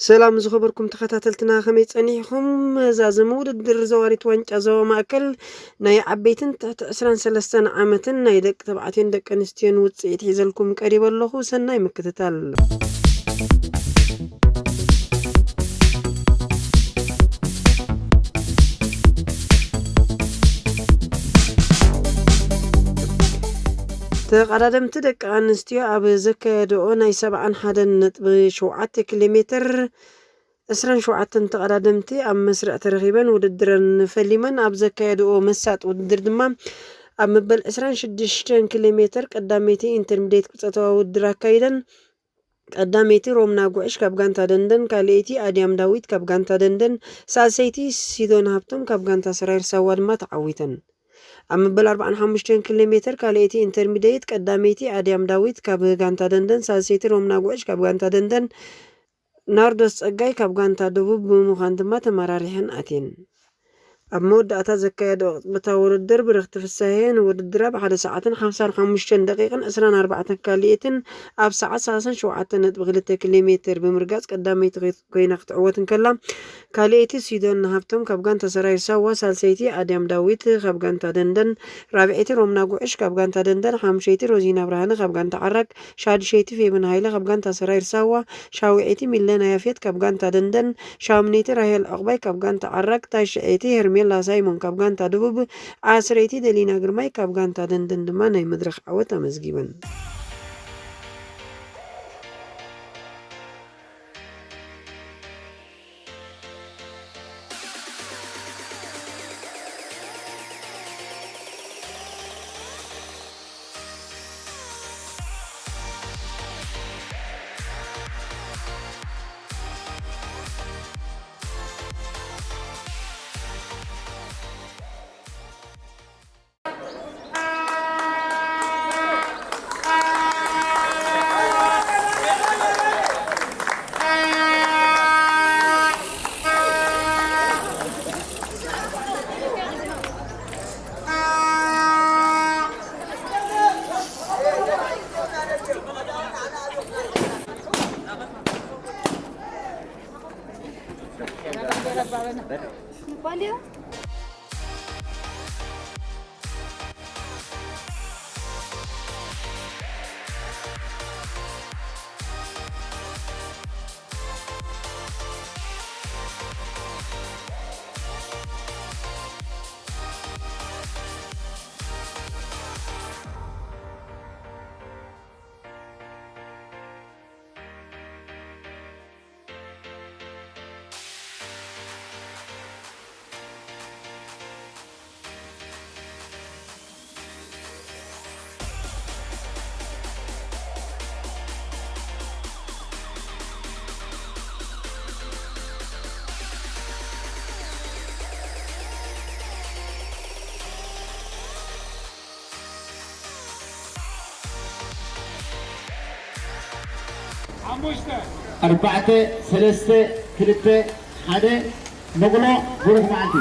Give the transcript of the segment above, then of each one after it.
ሰላም ዝኸበርኩም ተኸታተልትና፣ ከመይ ጸኒሕኹም? መዛዘሚ ውድድር ዘዋሪት ዋንጫ ዞባ ማእከል ናይ ዓበይትን ትሕቲ ዕስራን ሰለስተን ዓመትን ናይ ደቂ ተባዕትዮን ደቂ ኣንስትዮን ውጽኢት ሒዘልኩም ቀሪበ ኣለኹ። ሰናይ ምክትታል። ተቐዳደምቲ ደቂ ኣንስትዮ ኣብ ዘካየደኦ ናይ ሰብዓን ሓደን ነጥቢ ሸውዓተ ኪሎ ሜትር፣ ዕስራን ሸውዓተን ተቐዳደምቲ ኣብ መስርዕ ተረኺበን ውድድረን ፈሊመን ኣብ ዘካየደኦ መሳጢ ውድድር ድማ ኣብ መበል ዕስራን ሽዱሽተን ኪሎ ሜትር ቀዳመይቲ ኢንተርሚዲየት ጾታዊ ውድድር ኣካይደን። ቀዳመይቲ ሮምና ጉዕሽ ካብ ጋንታ ደንደን፣ ካልኣይቲ ኣድያም ዳዊት ካብ ጋንታ ደንደን፣ ሳልሰይቲ ሲዶን ሃብቶም ካብ ጋንታ ሰራይር ሳዋ ድማ ተዓዊተን። ኣብ መበል ኣርባዓን ሓሙሽተን ኪሎ ሜትር ካልኣይቲ ኢንተርሚዲየት ቀዳመይቲ ኣድያም ዳዊት ካብ ጋንታ ደንደን፣ ሳልሰይቲ ሮምና ጉዕሽ ካብ ጋንታ ደንደን፣ ናርዶስ ጸጋይ ካብ ጋንታ ደቡብ ብምዃን ድማ ተመራሪሐን ኣትየን። ኣብ መወዳእታ ዘካየደኦ ቅጽበታዊ ውድድር ብርኽቲ ፍሳሄ ንውድድራ ብሓደ ሰዓትን ሓምሳን ሓሙሽተን ደቂቕን ዕስራን ኣርባዕተን ካልኣይትን ኣብ ሰዓት ሰላሳን ሸውዓተን ነጥቢ ክልተ ኪሎ ሜትር ብምርጋጽ ቀዳመይቲ ኮይና ክትዕወት እንከላ፣ ካልኣይቲ ሲዶን ሃብቶም ካብ ጋንታ ሰራዊት ሳዋ፣ ሳልሰይቲ ኣድያም ዳዊት ካብ ጋንታ ደንደን፣ ራብዐይቲ ሮምና ጉዕሽ ካብ ጋንታ ደንደን፣ ሓሙሸይቲ ሮዚና ብርሃነ ካብ ጋንታ ዓራግ፣ ሻዱሸይቲ ፌቨን ሃይለ ካብ ጋንታ ሰራዊት ሳዋ፣ ሻውዐይቲ ሚለና ያፌት ካብ ጋንታ ደንደን፣ ሻምነይቲ ራሄል ዑቕባይ ካብ ጋንታ ዓራግ፣ ታሽዐይቲ ሄርሜላ ሳይሞን ካብ ጋንታ ደቡብ፣ ዓስረይቲ ደሊና ግርማይ ካብ ጋንታ ደንደን ድማ ናይ መድረኽ ዓወት ኣመዝጊበን። ኣርባዕተ፣ ሰለስተ፣ ክልተ፣ ሓደ። መቕሎ፣ ብሩኽ መዓልቲ።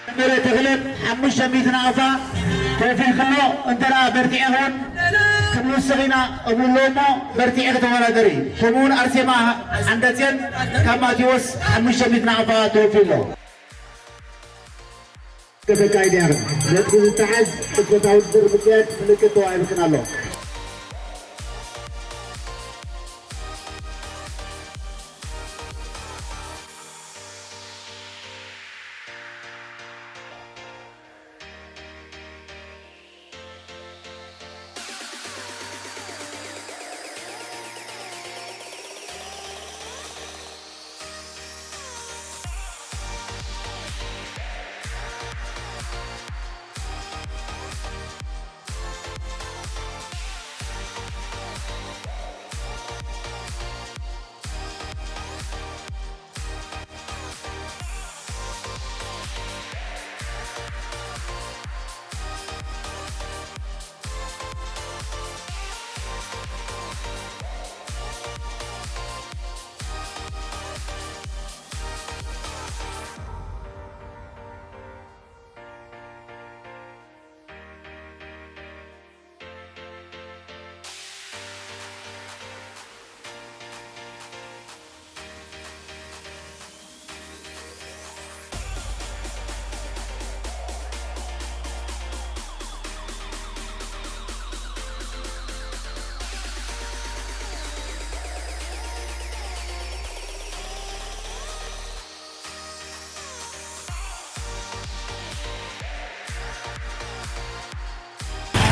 መምህር ተኽለን ሓሙሽተ ሚእቲ ናቕፋ ከፊልክሎ፣ እንተ ደኣ በርቲዕኺ እውን ክንውስኽ ኢና እብሉ ኣለዉ እሞ፣ በርቲዕኺ ተወዳደሪ። ከምኡ እውን ኣርሴማ ዓንደጽዮን ካብ ማቴዎስ ሓሙሽተ ሚእቲ ናቕፋ ተወፊሉ ኣሎ። ከተካይድ እያ። ነጥቢ ዝተሓዝ ቅጽበታዊ ውድድር ምክያድ ምልክት ተዋሂብክን ኣሎ።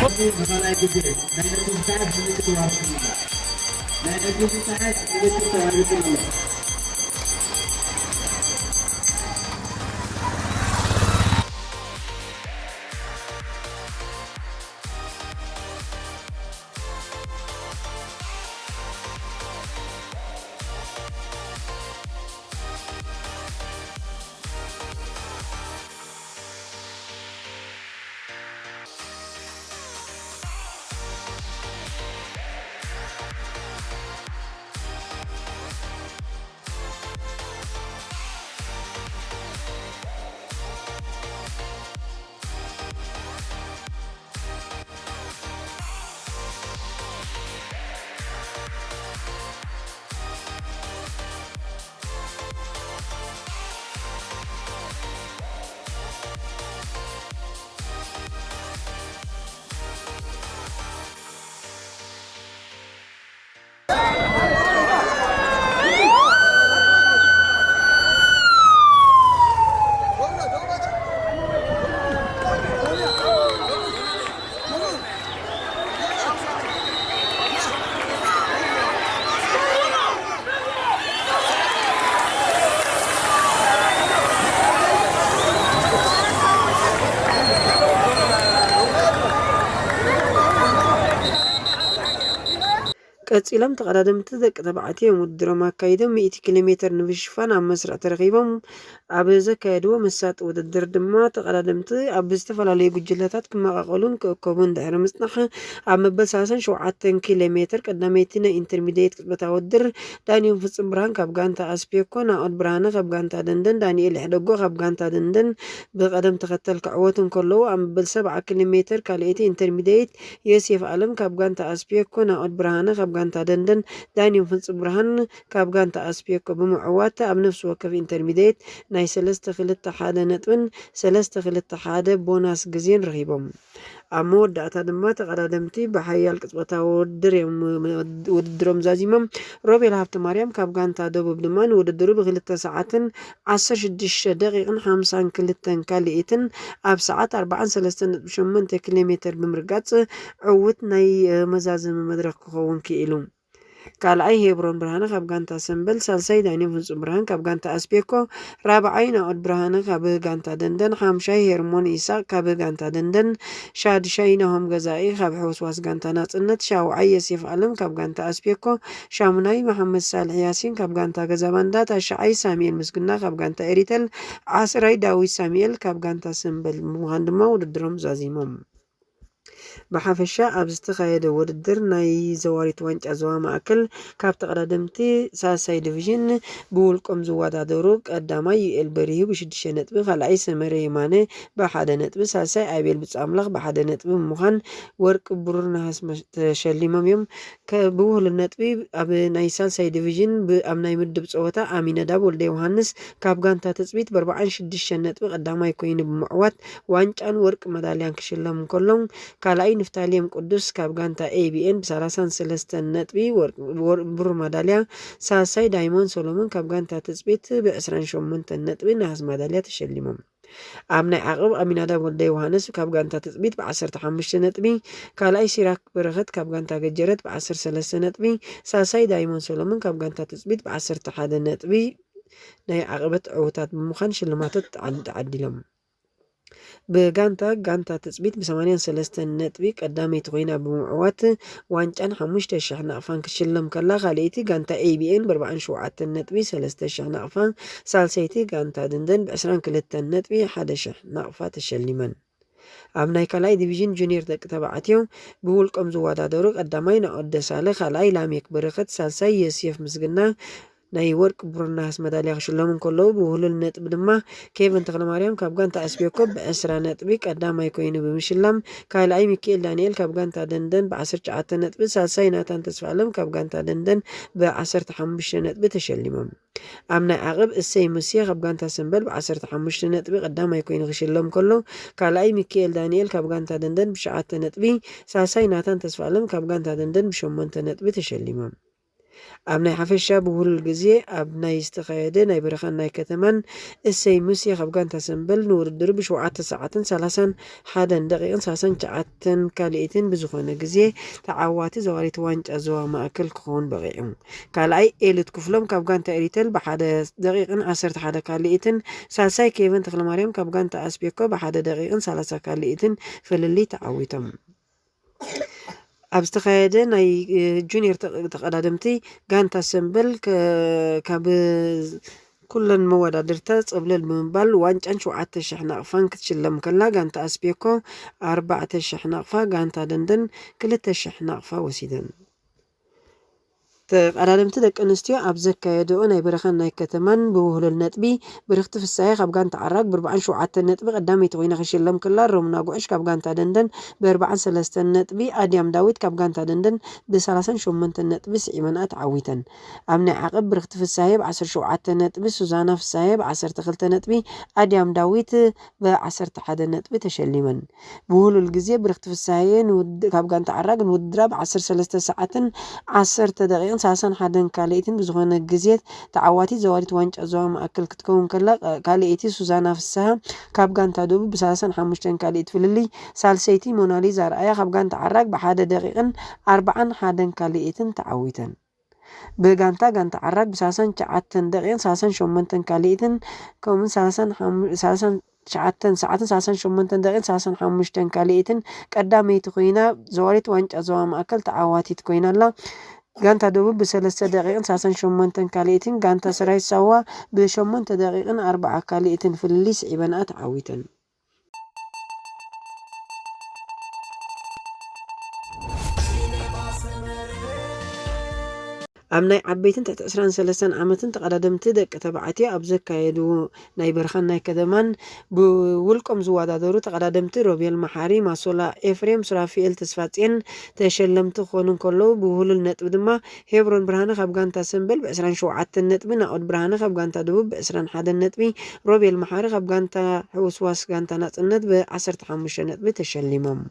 ንኻልኣይ ግዜ ናይ ነቲ ዝሰዓት ምልክት ተዋሂቡና። ናይ ነቲ ዝሰዓት ምልክት ተዋሂቡና ኣሎ። ቀጺሎም ተቐዳደምቲ ደቂ ተባዕትዮ እዮም ውድድሮም ኣካይዶም። ሚእቲ ኪሎ ሜትር ንምሽፋን ኣብ መስርዕ ተረኺቦም ኣብ ዘካየድዎ መሳጢ ውድድር ድማ ተቐዳደምቲ ኣብ ዝተፈላለዩ ጉጅለታት ክመቓቐሉን ክእከቡን ድሕሪ ምጽናሕ ኣብ መበል ሰላሳን ሸውዓተን ኪሎ ሜትር ቀዳመይቲ ናይ ኢንተርሚዲየት ቅጽበታዊ ውድድር ዳንኤል ፍጹም ብርሃን ካብ ጋንታ ኣስፔኮ፣ ናኦድ ብርሃነ ካብ ጋንታ ደንደን፣ ዳንኤል ሕደጎ ካብ ጋንታ ደንደን ብቐደም ተኸተል ክዕወቱ እንከለዉ ኣብ መበል ሰብዓ ኪሎ ሜትር ካልኣይቲ ኢንተርሚዲየት ዮሴፍ ኣለም ካብ ጋንታ ኣስፔኮ፣ ናኦድ ብርሃነ ካብ ጋንታ ደንደን፣ ዳንኤል ፍጹም ብርሃን ካብ ጋንታ ኣስፔኮ ብምዕዋት ኣብ ነፍሲ ወከፍ ኢንተርሚዲየት ናይ ሰለስተ ክልተ ሓደ ነጥብን ሰለስተ ክልተ ሓደ ቦናስ ግዜን ረኺቦም። ኣብ መወዳእታ ድማ ተቐዳደምቲ ብሓያል ቅጽበታዊ ውድድር እዮም ውድድሮም ዛዚሞም። ሮቤል ሃብተማርያም ካብ ጋንታ ደቡብ ድማ ንውድድሩ ብክልተ ሰዓትን ዓሰርተ ሽዱሽተ ደቂቕን ሓምሳን ክልተን ካልኢትን ኣብ ሰዓት ኣርባዓን ሰለስተን ነጥቢ ሸሞንተ ኪሎ ሜትር ብምርጋጽ ዕዉት ናይ መዛዘሚ መድረኽ ክኸውን ክኢሉ። ካልኣይ ሄብሮን ብርሃነ ካብ ጋንታ ሰምበል፣ ሳልሳይ ዳንኤል ፍጹም ብርሃን ካብ ጋንታ ኣስፔኮ፣ ራብዓይ ናኦድ ብርሃነ ካብ ጋንታ ደንደን፣ ሓምሻይ ሄርሞን ኢሳቅ ካብ ጋንታ ደንደን፣ ሻድሻይ ናሆም ገዛኢ ካብ ሕውስዋስ ጋንታ ናጽነት፣ ሻውዓይ የሴፍ ኣለም ካብ ጋንታ ኣስፔኮ፣ ሻሙናይ መሓመድ ሳልሕ ያሲን ካብ ጋንታ ገዛ ባንዳ፣ ታሽዓይ ሳሙኤል ምስግና ካብ ጋንታ ኤሪተል፣ ዓስራይ ዳዊት ሳሙኤል ካብ ጋንታ ሰምበል ብምዃን ድማ ውድድሮም ዛዚሞም። ብሓፈሻ ኣብ ዝተኻየደ ውድድር ናይ ዘዋሪት ዋንጫ ዞባ ማእከል ካብ ተቐዳደምቲ ሳልሳይ ዲቪዥን ብውልቆም ዝወዳደሩ ቀዳማይ ዩኤል በሪሁ ብሽዱሽተ ነጥቢ፣ ካልኣይ ሰመረ የማነ ብሓደ ነጥቢ፣ ሳልሳይ ኣቤል ብጻምላኽ ብሓደ ነጥቢ ብምዃን ወርቂ፣ ብሩር፣ ነሃስ መ-፣ ተሸሊሞም እዮም። ከ-፣ ብውህሉል ነጥቢ ኣብ ናይ ሳልሳይ ዲቪዥን ብ-፣ ኣብ ናይ ምድብ ጸወታ ኣሚነዳብ ወልደ ዮሃንስ ካብ ጋንታ ትጽቢት ብኣርባዓን ሽዱሽተ ነጥቢ ቀዳማይ ኮይኑ ብምዕዋት ዋንጫን ወርቂ መዳልያን ክሽለም እንከሎ፣ ካልኣይ ንፍታሌም ቅዱስ ካብ ጋንታ ኤ ቢ ኤን ብሰላሳን ሰለስተን ነጥቢ ወርቂ፣ ወር-፣ ብሩር መዳልያ፣ ሳልሳይ ዳይሞን ሶሎሞን ካብ ጋንታ ትጽቢት ብዕስራን ሸሞንተን ነጥቢ ነሃስ መዳልያ ተሸሊሞም። ኣብ ናይ ዓቕብ ኣሚናዳብ ወልደ ዮሃንስ ካብ ጋንታ ትጽቢት ብዓሰርተ ሓሙሽተ ነጥቢ፣ ካልኣይ ሲራክ በረኸት ካብ ጋንታ ገጀረት ብዓሰርተ ሰለስተ ነጥቢ፣ ሳልሳይ ዳይሞን ሶሎሞን ካብ ጋንታ ትጽቢት ብዓሰርተ ሓደ ነጥቢ ናይ ዓቐበት ዕዉታት ብምዃን ሽልማቶት ተዓድ-፣ ተዓዲሎም። ብጋንታ፣ ጋንታ ትጽቢት ብሰማንያን ሰለስተን ነጥቢ ቀዳመይቲ ኮይና ብምዕዋት ዋንጫን ሓሙሽተ ሽሕ ናቕፋን ክትሽለም ከላ፣ ካልኣይቲ ጋንታ ኤ ቢ ኤን ብኣርባዓን ሸውዓተን ነጥቢ ሰለስተ ሽሕ ናቕፋ፣ ሳልሰይቲ ጋንታ ደንደን ብዕስራን ክልተን ነጥቢ ሓደ ሽሕ ናቕፋ ተሸሊመን። ኣብ ናይ ካልኣይ ዲቪዥን ጁኒየር ደቂ ተባዕትዮ ብውልቆም ዝወዳደሩ ቀዳማይ ናኦድ ደሳለ፣ ካልኣይ ላሜክ በረኸት፣ ሳልሳይ ዮሴፍ ምስግና ናይ ወርቂ፣ ብሩር፣ ነሃስ መዳልያ ክሽለሙ እንከለዉ፣ ብውህሉል ነጥቢ ድማ ኬቨን ተኽለማርያም ካብ ጋንታ ኣስቤኮ ብዕስራ ነጥቢ ቀዳማይ ኮይኑ ብምሽላም፣ ካልኣይ ሚካኤል ዳንኤል ካብ ጋንታ ደንደን ብዓሰርተ ትሽዓተ ነጥቢ፣ ሳልሳይ ናታን ተስፋኣለም ካብ ጋንታ ደንደን ብዓሰርተ ሓሙሽተ ነጥቢ ተሸሊሞም። ኣብ ናይ ዓቕብ እሰይ ሙሴ ካብ ጋንታ ሰምበል ብዓሰርተ ሓሙሽተ ነጥቢ ቀዳማይ ኮይኑ ክሽለም ከሎ፣ ካልኣይ ሚካኤል ዳንኤል ካብ ጋንታ ደንደን ብትሽዓተ ነጥቢ፣ ሳልሳይ ናታን ተስፋኣለም ካብ ጋንታ ደንደን ብሸሞንተ ነጥቢ ተሸሊሞም። ኣብ ናይ ሓፈሻ ብውህሉል ግዜ ኣብ ናይ ዝተኻየደ ናይ በረኻን ናይ ከተማን፣ እሰይ ሙሴ ካብ ጋንታ ሰምበል ንውድድሩ ብሸውዓተ ሰዓትን ሰላሳን ሓደን ደቂቕን ሰላሳን ትሽዓተን ካልኢትን ብዝኾነ ግዜ ተዓዋቲ ዘዋሪት ዋንጫ ዞባ ማእከል ክኸውን በቒዑ። ካልኣይ ኤሉት ክፍሎም ካብ ጋንታ ኤሪተል ብሓደ ደቂቕን ዓሰርተ ሓደ ካልኢትን፣ ሳልሳይ ኬቨን ተኽለማርያም ካብ ጋንታ ኣስቤኮ ብሓደ ደቂቕን ሰላሳ ካልኢትን ፍልልይ ተዓዊቶም። ኣብ ዝተኻየደ ናይ ጁኒየር ተቐዳደምቲ፣ ጋንታ ሰምበል ካብ ኩለን መወዳድርታ ጸብለል ብምባል ዋንጫን ሸውዓተ ሽሕ ናቕፋን ክትሽለም ከላ፣ ጋንታ ኣስቤኮ ኣርባዕተ ሽሕ ናቕፋ፣ ጋንታ ደንደን ክልተ ሽሕ ናቕፋ ወሲደን። ተቐዳደምቲ ደቂ ኣንስትዮ ኣብ ዘካየድኦ ናይ በረኻን ናይ ከተማን ብውህሉል ነጥቢ፣ ብርኽቲ ፍሳየ ካብ ጋንታ ዓራግ ብኣርባዓን ሸውዓተን ነጥቢ ቀዳመይቲ ኮይና ክሽለም ከላ፣ ሮምና ጉዕሽ ካብ ጋንታ ደንደን ብኣርባዓን ሰለስተን ነጥቢ፣ ኣድያም ዳዊት ካብ ጋንታ ደንደን ብሰላሳን ሸሞንተን ነጥቢ ስዒመንኣ ተዓዊተን። ኣብ ናይ ዓቐብ ብርኽቲ ፍሳየ ብዓሰርተ ሸውዓተ ነጥቢ፣ ሱዛና ፍሳየ ብዓሰርተ ክልተ ነጥቢ፣ ኣድያም ዳዊት ብዓሰርተ ሓደ ነጥቢ ተሸሊመን። ብውህሉል ግዜ ብርኽቲ ፍሳየ ካብ ጋንታ ዓራግ ንውድድራ ብዓሰርተ ሰለስተ ሰዓትን ዓሰርተ ደቂቕን ሰላሳን ሓደን ካልኢትን ብዝኾነ ግዜ ተዓዋቲት ዘዋሪት ዋንጫ ዞባ ማእከል ክትከውን ከላ፣ ካልኣይቲ ሱዛና ፍስሃ ካብ ጋንታ ደቡብ ብሰላሳን ሓሙሽተን ካልኢት ፍልልይ፣ ሳልሰይቲ ሞናሊዛ ኣርኣያ ካብ ጋንታ ዓራግ ብሓደ ደቂቕን ኣርባዓን ሓደን ካልኢትን ተዓዊተን። ብጋንታ፣ ጋንታ ዓራግ ብሰላሳን ትሽዓተን ደቂቕን ሰላሳን ሸሞንተን ካልኢትን፣ ከምኡውን ሰላሳን ሓሙ-፣ ሰላሳን ትሽዓተን ሰዓትን ሰላሳን ሸሞንተን ደቂቕን ሰላሳን ሓሙሽተን ካልኢትን ቀዳመይቲ ኮይና፣ ዘዋሪት ዋንጫ ዞባ ማእከል ተዓዋቲት ኮይና ኣላ። ጋንታ ደቡብ ብሰለስተ ደቂቕን ሰላሳን ሸሞንተን ካልኢትን፣ ጋንታ ሰራዊት ሳዋ ብሸሞንተ ደቂቕን ኣርባዓ ካልኢትን ፍልልይ ስዒበንኣ ተዓዊተን። ኣብ ናይ ዓበይትን ትሕቲ ዕስራን ሰለስተን ዓመትን ተቐዳደምቲ ደቂ ተባዕትዮ ኣብ ዘካየድዎ ናይ በረኻን ናይ ከተማን ብውልቆም ዝወዳደሩ ተቐዳደምቲ፣ ሮቤል መሓሪ፣ ማሶላ ኤፍሬም፣ ሱራፊኤል ተስፋጽዮን ተሸለምቲ ክኾኑ እንከለዉ፣ ብውህሉል ነጥቢ ድማ ሄብሮን ብርሃነ ካብ ጋንታ ሰምበል ብዕስራን ሸውዓተን ነጥቢ፣ ናኦድ ብርሃነ ካብ ጋንታ ደቡብ ብዕስራን ሓደን ነጥቢ፣ ሮቤል መሓሪ ካብ ጋንታ ሕውስዋስ ጋንታ ናጽነት ብዓሰርተ ሓሙሽተ ነጥቢ ተሸሊሞም።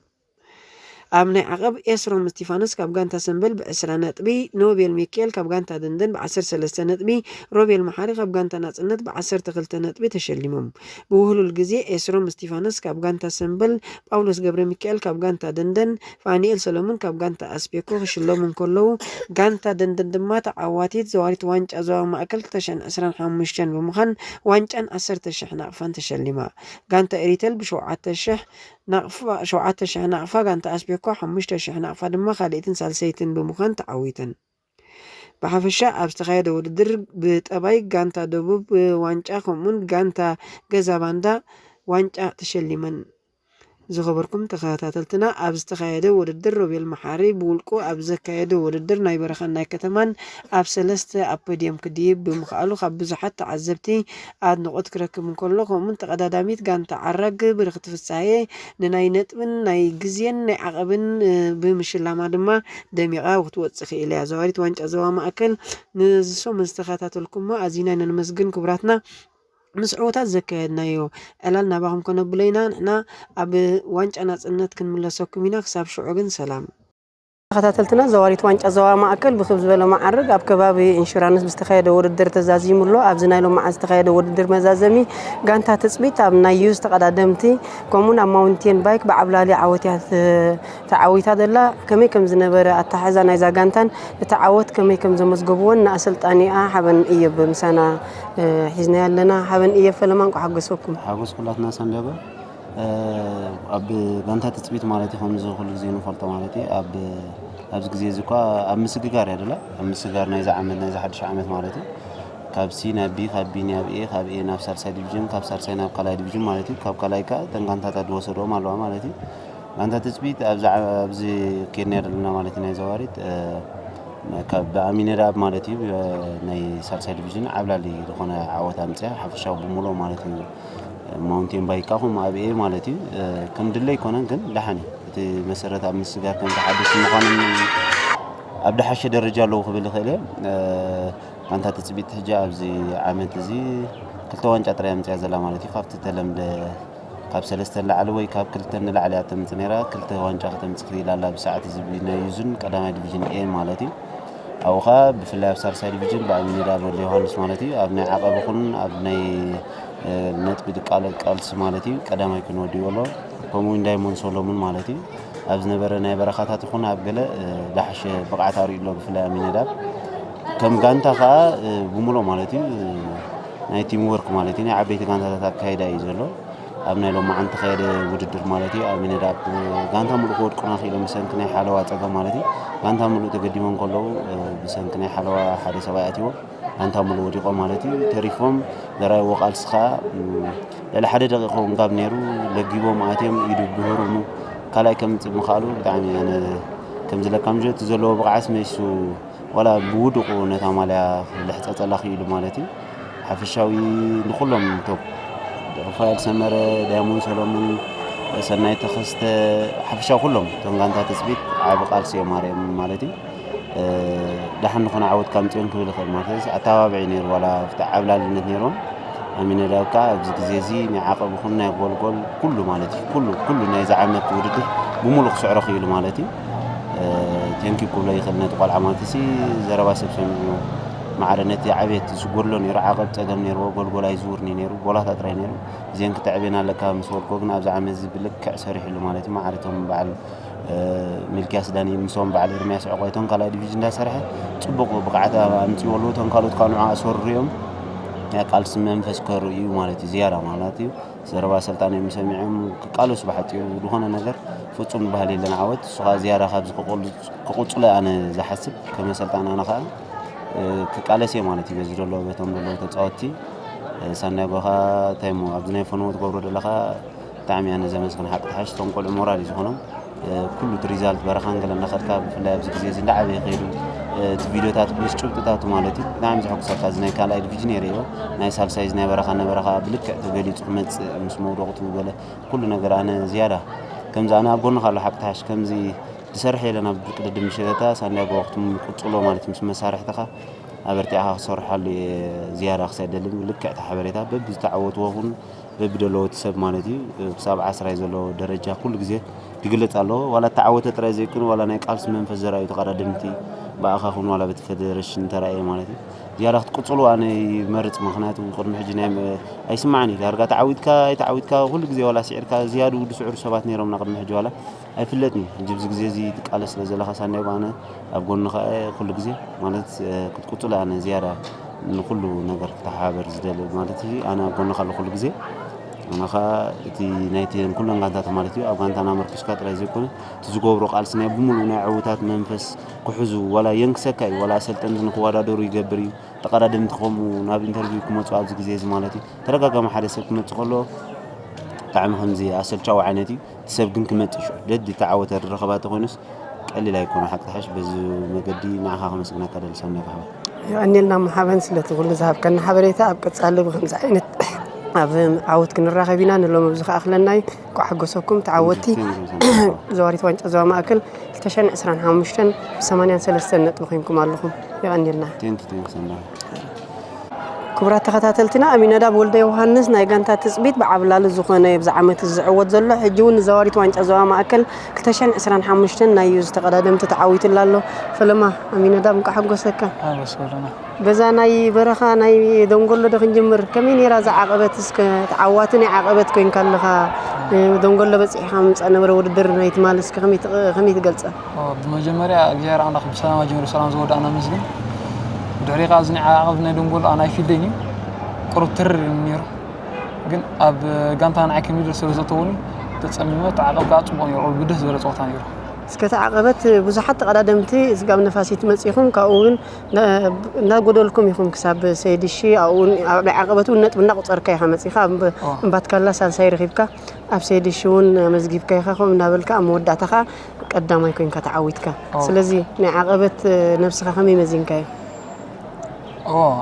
ኣብ ናይ ዓቐብ ኤስሮም እስቲፋኖስ ካብ ጋንታ ሰምበል ብዕስራ ነጥቢ፣ ኖቤል ሚካኤል ካብ ጋንታ ደንደን ብዓሰርተ ሰለስተ ነጥቢ፣ ሮቤል መሓሪ ካብ ጋንታ ናጽነት ብዓሰርተ ክልተ ነጥቢ ተሸሊሞም። ብውህሉል ግዜ ኤስሮም እስቲፋኖስ ካብ ጋንታ ሰምበል፣ ጳውሎስ ገብረ ሚካኤል ካብ ጋንታ ደንደን፣ ፋኒኤል ሰሎሞን ካብ ጋንታ ኣስቤኮ ክሽለሙ እንከለዉ፣ ጋንታ ደንደን ድማ ተዓዋቲት ዘዋሪት ዋንጫ ዞባ ማእከል ክልተ ሽሕን ዕስራን ሓሙሽተን ብምዃን ዋንጫን ዓሰርተ ሽሕ ናቕፋን ተሸሊማ። ጋንታ ኤሪተል ብሸውዓተ ሽሕ ናቕፋ፣ ሸውዓተ ሽሕ ናቕፋ፣ ጋንታ ኣስቤኮ ሓሙሽተ ሽሕ ናቕፋ ድማ ካልኣይትን ሳልሰይትን ብምዃን ተዓዊተን። ብሓፈሻ ኣብ ዝተኻየደ ውድድር ብጠባይ ጋንታ ደቡብ ዋንጫ ከምኡውን ጋንታ ገዛ ባንዳ ዋንጫ ተሸሊመን። ዝኸበርኩም ተኸታተልትና፣ ኣብ ዝተኻየደ ውድድር ሮቤል መሓሪ ብውልቁ ኣብ ዘካየዶ ውድድር ናይ በረኻን ናይ ከተማን ኣብ ሰለስተ ኣብ ፖድየም ክድይብ ብምኽኣሉ ካብ ብዙሓት ተዓዘብቲ ኣድንቖት ክረክብ እንከሎ፣ ከምኡውን ተቐዳዳሚት ጋንታ ዓራግ ብርኽቲ ፍሳየ ንናይ ነጥብን ናይ ግዜን ናይ ዓቐብን፣ እ፣ ብምሽላማ ድማ ደሚቓ ክትወጽእ ክኢላ እያ። ዘዋሪት ዋንጫ ዞባ ማእከል ንዝሶም ዝተኸታተልኩሞ ኣዚና ኢና ነመስግን ክቡራትና። ምስ ዕወታት ዘካየድናዮ ዕላል ናባኹም ከነብሎ ኢና። ንሕና ኣብ ዋንጫ ናጽነት ክንምለሰኩም ኢና። ክሳብ ሽዑ ግን ሰላም። ተኸታተልትና፣ ዘዋሪት ዋንጫ ዞባ ማእከል ብክብ ዝበለ መዓርግ ኣብ ከባቢ ኢንሹራንስ ብዝተኻየደ ውድድር ተዛዚሙ ኣሎ። ኣብዚ ናይ ሎማዓንቲ ዝተኻየደ ውድድር መዛዘሚ ጋንታ ትጽቢት ኣብ ናይ ዩዝ ተቐዳደምቲ ከምኡውን ኣብ ማውንቴን ባይክ ብዓብላሊ ዓወት እያ ት-፣ ተዓዊታ ዘላ። ከመይ ከም ዝነበረ ኣተሓሕዛ ናይዛ ጋንታን እቲ ዓወት ከመይ ከም ዘመዝገብዎን ንኣሰልጣኒኣ ሓበን እዮብ ምሳና፣ እ፣ ሒዝናያ ኣለና። ሓበን እዮብ ፈለማ፣ እንቋዕ ሓጎሰኩም። ሓጎስ ኩላትና ሰንደበ። እ፣ ኣብ ጋንታ ትጽቢት ማለት እዩ፣ ከምዚ ኩሉ ግዜ ንፈልጦ ማለት እዩ። ኣብ፣ ኣብዚ ግዜ እዚ እኳ ኣብ ምስግጋር እያ ደላ። ኣብ ምስግጋር ናይዚ ዓመት፣ ናይዚ ሓድሽ ዓመት ማለት እዩ። ካብ ሲ ናብ ቢ፣ ካብ ቢ ናብ ኤ፣ ካብ ኤ ናብ ሳልሳይ ዲቪዥን፣ ካብ ሳልሳይ ናብ ካልኣይ ዲቪዥን ማለት እዩ። ካብ ካልኣይ ከኣ እተን ጋንታታት ዝወሰድኦም ኣለዋ ማለት እዩ። ጋንታ ትጽቢት ኣብዚ ዓ-፣ ኣብዚ ኬድናያ ዘለና ማለት እዩ። ናይ ዘዋሪት፣ እ፣ ካብ ብኣሚነዳብ ማለት እዩ፣ እ፣ ናይ ሳልሳይ ዲቪዥን ዓብላሊ ዝኾነ ዓወት ኣምጽያ፣ ሓፈሻዊ ብምሉኡ ማለት እዩ። ማውንቴን ባይክ ከኣ ከምኡ ኣብ ኤ ማለት እዩ። እ፣ ከም ድለ ኣይኮነን ግን ደሓን እዩ። እቲ መሰረት ኣብ ምስጋር ከም ተሓደስቲ ምዃኖም ኣብ ደሓሸ ደረጃ ኣለዉ ክብል ይኽእል እየ። እ፣ ጋንታ ትጽቢት ሕጂ ኣብዚ ዓመት እዚ ክልተ ዋንጫ ጥራይ ኣምጽያ ዘላ ማለት እዩ። ካብቲ ተለምደ ካብ ሰለስተ ንላዕሊ ወይ ካብ ክልተ ንላዕሊ እያ ተምጽእ ነይራ። ክልተ ዋንጫ ከተምጽእ ክኢላ ኣላ ብሰዓት እዚ ብናይ ዩዝን ቀዳማይ ዲቪዥን ኤ ማለት እዩ። ኣብኡ ኸዓ ብፍላይ ኣብ ሳልሳይ ዲቪዥን ብኣሚኒዳ ወልደ ዮሃንስ ማለት እዩ፣ ኣብ ናይ ዓቐብ ይኹን ኣብ ናይ ነጥቢ ድቃለ ቃልሲ ማለት እዩ ቀዳማይ ኮይኑ ወዲኡ ኣሎ። ከምኡ እውን ዳይሞንድ ሶሎሙን ማለት እዩ፣ ኣብ ዝነበረ ናይ በረኻታት ይኹን ኣብ ገለ ዝሓሸ ብቕዓት ኣርእዩ ኣሎ። ብፍላይ ኣሚነዳብ ከም ጋንታ ከዓ ብሙሉእ ማለት እዩ ናይ ቲም ወርክ ማለት እዩ ናይ ዓበይቲ ጋንታታት ኣካይዳ እዩ ዘሎ። ኣብ ናይ ሎማዓንቲ ከየደ ውድድር ማለት እዩ ኣሚነዳብ ጋንታ ሙሉእ ክወድቁና ክኢሎም ብሰንኪ ናይ ሓለዋ ፀገም ማለት እዩ። ጋንታ ሙሉእ ተገዲሞም ከለዉ ብሰንኪ ናይ ሓለዋ ሓደ ሰብኣይ ኣትዎም፣ ኣንታ ሙሉ ወዲቖም ማለት እዩ። ተሪፎም ዘራይዎ ቃልሲ ኸዓ ልዕሊ ሓደ ደቂቕ ክኸውን ጋብ ነይሩ። ለጊቦም ኣትዮም ኢዱ ድሁር እሞ ካልኣይ ከምፅእ ምኽኣሉ ብጣዕሚ ኣነ ከም ዝለካ ምጀ እቲ ዘለዎ ብቕዓት መይሱ ዋላ ብውድቑ ነታ ማልያ ልሕፀፀላ ክኢሉ ማለት እዩ። ሓፈሻዊ ንኩሎም ቶም ሩፋኤል ሰመረ፣ ዳያሞን ሰሎሙን፣ ሰናይ ተኸስተ፣ ሓፈሻዊ ኩሎም እቶም ጋንታ ትፅቢት ዓቢ ቃልሲ እዮም ኣርዮም ማለት እዩ። ደሓን ንኾነ ዓወት ካምፅዮን ክብል ይኽእል ማለት እዩ። ኣተባባዒ ነይሩ ዋላ ኣብቲ ዓብላልነት ነይርዎም ኣሚነዳብ ከዓ ኣብዚ ግዜ እዚ ናይ ዓቐብ ይኹን ናይ ጎልጎል ኩሉ ማለት እዩ ኩሉ ኩሉ ናይዚ ዓመት ውድድር ብሙሉ ክስዕሮ ክኢሉ ማለት እዩ። ቴንኪ ክብሎ ይኽእል ነቲ ቆልዓ ማለት እዚ ዘረባ ሰብ ሰሚዑ ማዕረ ነቲ ዓብየት ዝጎድሎ ነይሩ ዓቐብ ፀገም ነይርዎ ጎልጎል ኣይዝውርን እዩ ነይሩ ጎላታ ጥራይ ነይሩ። እዚአን ክተዕብየን ኣለካ ምስ በልክዎ ግን ኣብዚ ዓመት እዚ ብልክዕ ሰሪሕሉ ማለት እዩ። ማዕረ እቶም በዓል ሚልክያስ ዳኒ ምስኦም በዓል ኤርምያስ ዕቆይቶም ካልኣይ ዲቪዥን እንዳሰርሐ ፅቡቕ ብቕዓት ኣምፅዎ ኣለዉ። እቶም ካልኦት ከዓ ንዑ ኣሰርሩ እዮም ናይ ቃልሲ መንፈስ ከርእዩ ማለት እዩ ዝያዳ ማለት እዩ። ዘረባ ኣሰልጣኒኦም ሰሚዖም ክቃለሱ ብሓፂሩ ዝኾነ ነገር ፍፁም ዝበሃል የለን ዓወት እሱ ከዓ ዝያዳ ካብዚ ክቕፅሎ ኣነ ዝሓስብ ከም ኣሰልጣኒ ኣነ ከዓ ክቃለስ እየ ማለት እዩ በዚ ዘሎ በቶም ዘለዉ ተፃወትቲ። ሳንዳጎ ከዓ እንታይ እሞ ኣብዚ ናይ ፈነወ ትገብሮ ዘለካ ብጣዕሚ ኣነ ዘመስግን ሓቂ ተሓሽ እቶም ቆልዑ ሞራል እዩ ዝኾኖም። ኩሉ እቲ ሪዛልት በረኻን ገለ እናኸድካ ብፍላይ ኣብዚ ግዜ እዚ እንዳዓበየ ከይዱ እቲ ቪድዮታት ምስ ጭብጥታቱ ማለት እዩ ብጣዕሚ ዘሐጉሰካ እዚ ናይ ካልኣይ ዲቪዥን የርእዮ ናይ ሳልሳይ እዚ ናይ በረኻ ነበረኻ ብልክዕ ተገሊፁ ክመፅእ ምስ መውደቕቱ ገለ ኩሉ ነገር ኣነ ዝያዳ ከምዚ ኣነ ኣብ ጎንኻ ኣሎ ሓቂ ተሓሽ ከምዚ ዝሰርሕ የለን ኣብ ቅድድም ምሸታ ሳንዳጎ ወቅቱም ቅፅሎ ማለት ምስ መሳርሕትኻ ኣበርቲዕኻ ክሰርሓሉ እየ ዝያዳ ክሳይ ደሊ ልክዕ እቲ ሓበሬታ በብዝተዓወትዎ ኹን በብደለዎ እቲ ሰብ ማለት እዩ ክሳብ ዓስራይ ዘሎ ደረጃ ኩሉ ግዜ ይግለፅ ኣለዎ ዋላ እተዓወተ ጥራይ ዘይኮነ ዋላ ናይ ቃልሲ መንፈስ ዘርኣዩ ተቐዳደምቲ ብኣኻ ኹን ዋላ በቲ ፌደሬሽን ተራእየ ማለት እዩ ዝያዳ ክትቅፅሉ ኣነ ይመርፅ ምክንያቱ ቅድሚ ሕጂ ናይ ኣይስማዕን እዩ ዳርጋ ተዓዊትካ ኣይተዓዊትካ ኩሉ ግዜ ዋላ ስዒርካ ዝያዱ ድስዕሩ ሰባት ነይሮምና ቅድሚ ሕጂ ዋላ ኣይፍለጥን እዩ ሕጂ ብዚ ግዜ እዚ ትቃለስ ስለ ዘለኻ ሳንዳይ ኣነ ኣብ ጎንኻ ኩሉ ግዜ ማለት ክትቅፅሉ ኣነ ዝያዳ ንኩሉ ነገር ክተሓባበር ዝደሊ ማለት እዩ ኣነ ኣብ ጎንኻ ኣሎ ኩሉ ግዜ ኣነ ከዓ እቲ ናይቲ ኩለን ጋንታት ማለት እዩ ኣብ ጋንታና መርኪስካ ጥራይ ዘይኮነ እቲ ዝገብሮ ቃልሲ ናይ ብምሉእ ናይ ዕውታት መንፈስ ክሕዙ ዋላ የንክሰካ እዩ ዋላ ኣሰልጠንቲ ንክወዳደሩ ይገብር እዩ ተቐዳደምቲ ከምኡ ናብ ኢንተርቪው ክመፁ ኣብዚ ግዜ እዚ ማለት እዩ ተደጋጋሚ ሓደ ሰብ ክመፅእ ከሎ ብጣዕሚ ከምዚ ኣሰልቻዊ ዓይነት እዩ እቲ ሰብ ግን ክመፅእ ሽዑ ደዲ ተዓወተ ዝረኸባ ተኮይኑስ ቀሊል ኣይኮነ ሓቂ ተሓሽ በዚ መገዲ ንዓኻ ከመስግነካ ደሊ ሰናይ ካሕባ የቐንየልና መሓበን ስለቲ ኩሉ ዝሃብከና ሓበሬታ ኣብ ቀፃሊ ብከምዚ ዓይነት ኣብ ዓወት ክንራኸብ ኢና ንሎም ኣብዚ ከኣክለና እዩ እንኳዕ ሓጎሰኩም ተዓወቲ ዘዋሪት ዋንጫ ዞባ ማእከል ክልተ ሽሕን ዕስራን ሓሙሽተን ብ ሰማንያን ሰለስተን ነጥቢ ኮይንኩም ኣለኹም። የቐንየልና። Thank you, thank you ሰናይ። ክቡራት ተኸታተልትና፣ ኣሚነዳብ ወልደ ዮሃንስ ናይ ጋንታ ትጽቢት ብዓብላሊ ዝኾነ ኣብዚ ዓመት እዚ ዝዕወት ዘሎ፣ ሕጂ እውን ንዘዋሪት ዋንጫ ዞባ ማእከል ክልተ ሽሕን ዕስራን ሓሙሽተን ናይ ዩዝ ተቐዳደምቲ ተዓዊትላ ኣሎ። ፈለማ ኣሚነዳብ እንቋዕ ሓጎሰካ። ኣበስ በለና። በዛ ናይ በረኻ ናይ ደንጎሎ ዶ ክንጅምር፣ ከመይ ነይራ እዛ ዓቐበት? እስከ ተዓዋቲ ናይ ዓቐበት ኮይንካ ኣለኻ። ደንጎሎ በጺሕኻ ምምጻእ ነበረ ውድድር ናይ ትማሊ፣ እስከ ከመይ ትቕ- ከመይ ትገልጻ? ብመጀመርያ እግዚኣብሔር ኣምላኽ ብሰላም ኣጀሚሩ ብሰላም ዘወዳእና ኣመስግን። ድሕሪ ከኣ እዚ ናይ ዓቐብ ናይ ደንጎሎ ኣና ኣይፊልደይን እዩ። ቅሩብ ትርር እዩ ነይሩ። ግን ኣብ ጋንታ ንዓይ ከሚድር ስለ ዘእተወኒ ተጸሚመ እቲ ዓቐብ ከኣ ጽቡቕ ነይሩ። ኦል ብደስ ዝበለ ጸወታ ነይሩ። እስከ እቲ ዓቐበት ብዙሓት ተቐዳደምቲ ስጋብ ነፋሲት መጺኹም ካብኡ እውን እናጎደልኩም ኢኹም ክሳብ ሰይድሺ ኣብኡ እውን ኣብ ናይ ዓቐበት እውን ነጥቢ እናቆጸርካ ኢኻ መጺኻ እምባትካላ ሳልሳይ ረኺብካ ኣብ ሰይድሺ እውን ኣመዝጊብካ ኢኻ ከምኡ እናበልካ ኣብ መወዳእታ ከዓ ቀዳማይ ኮይንካ ተዓዊትካ ስለዚ ናይ ዓቐበት ነብስኻ ከመይ መዚንካዮ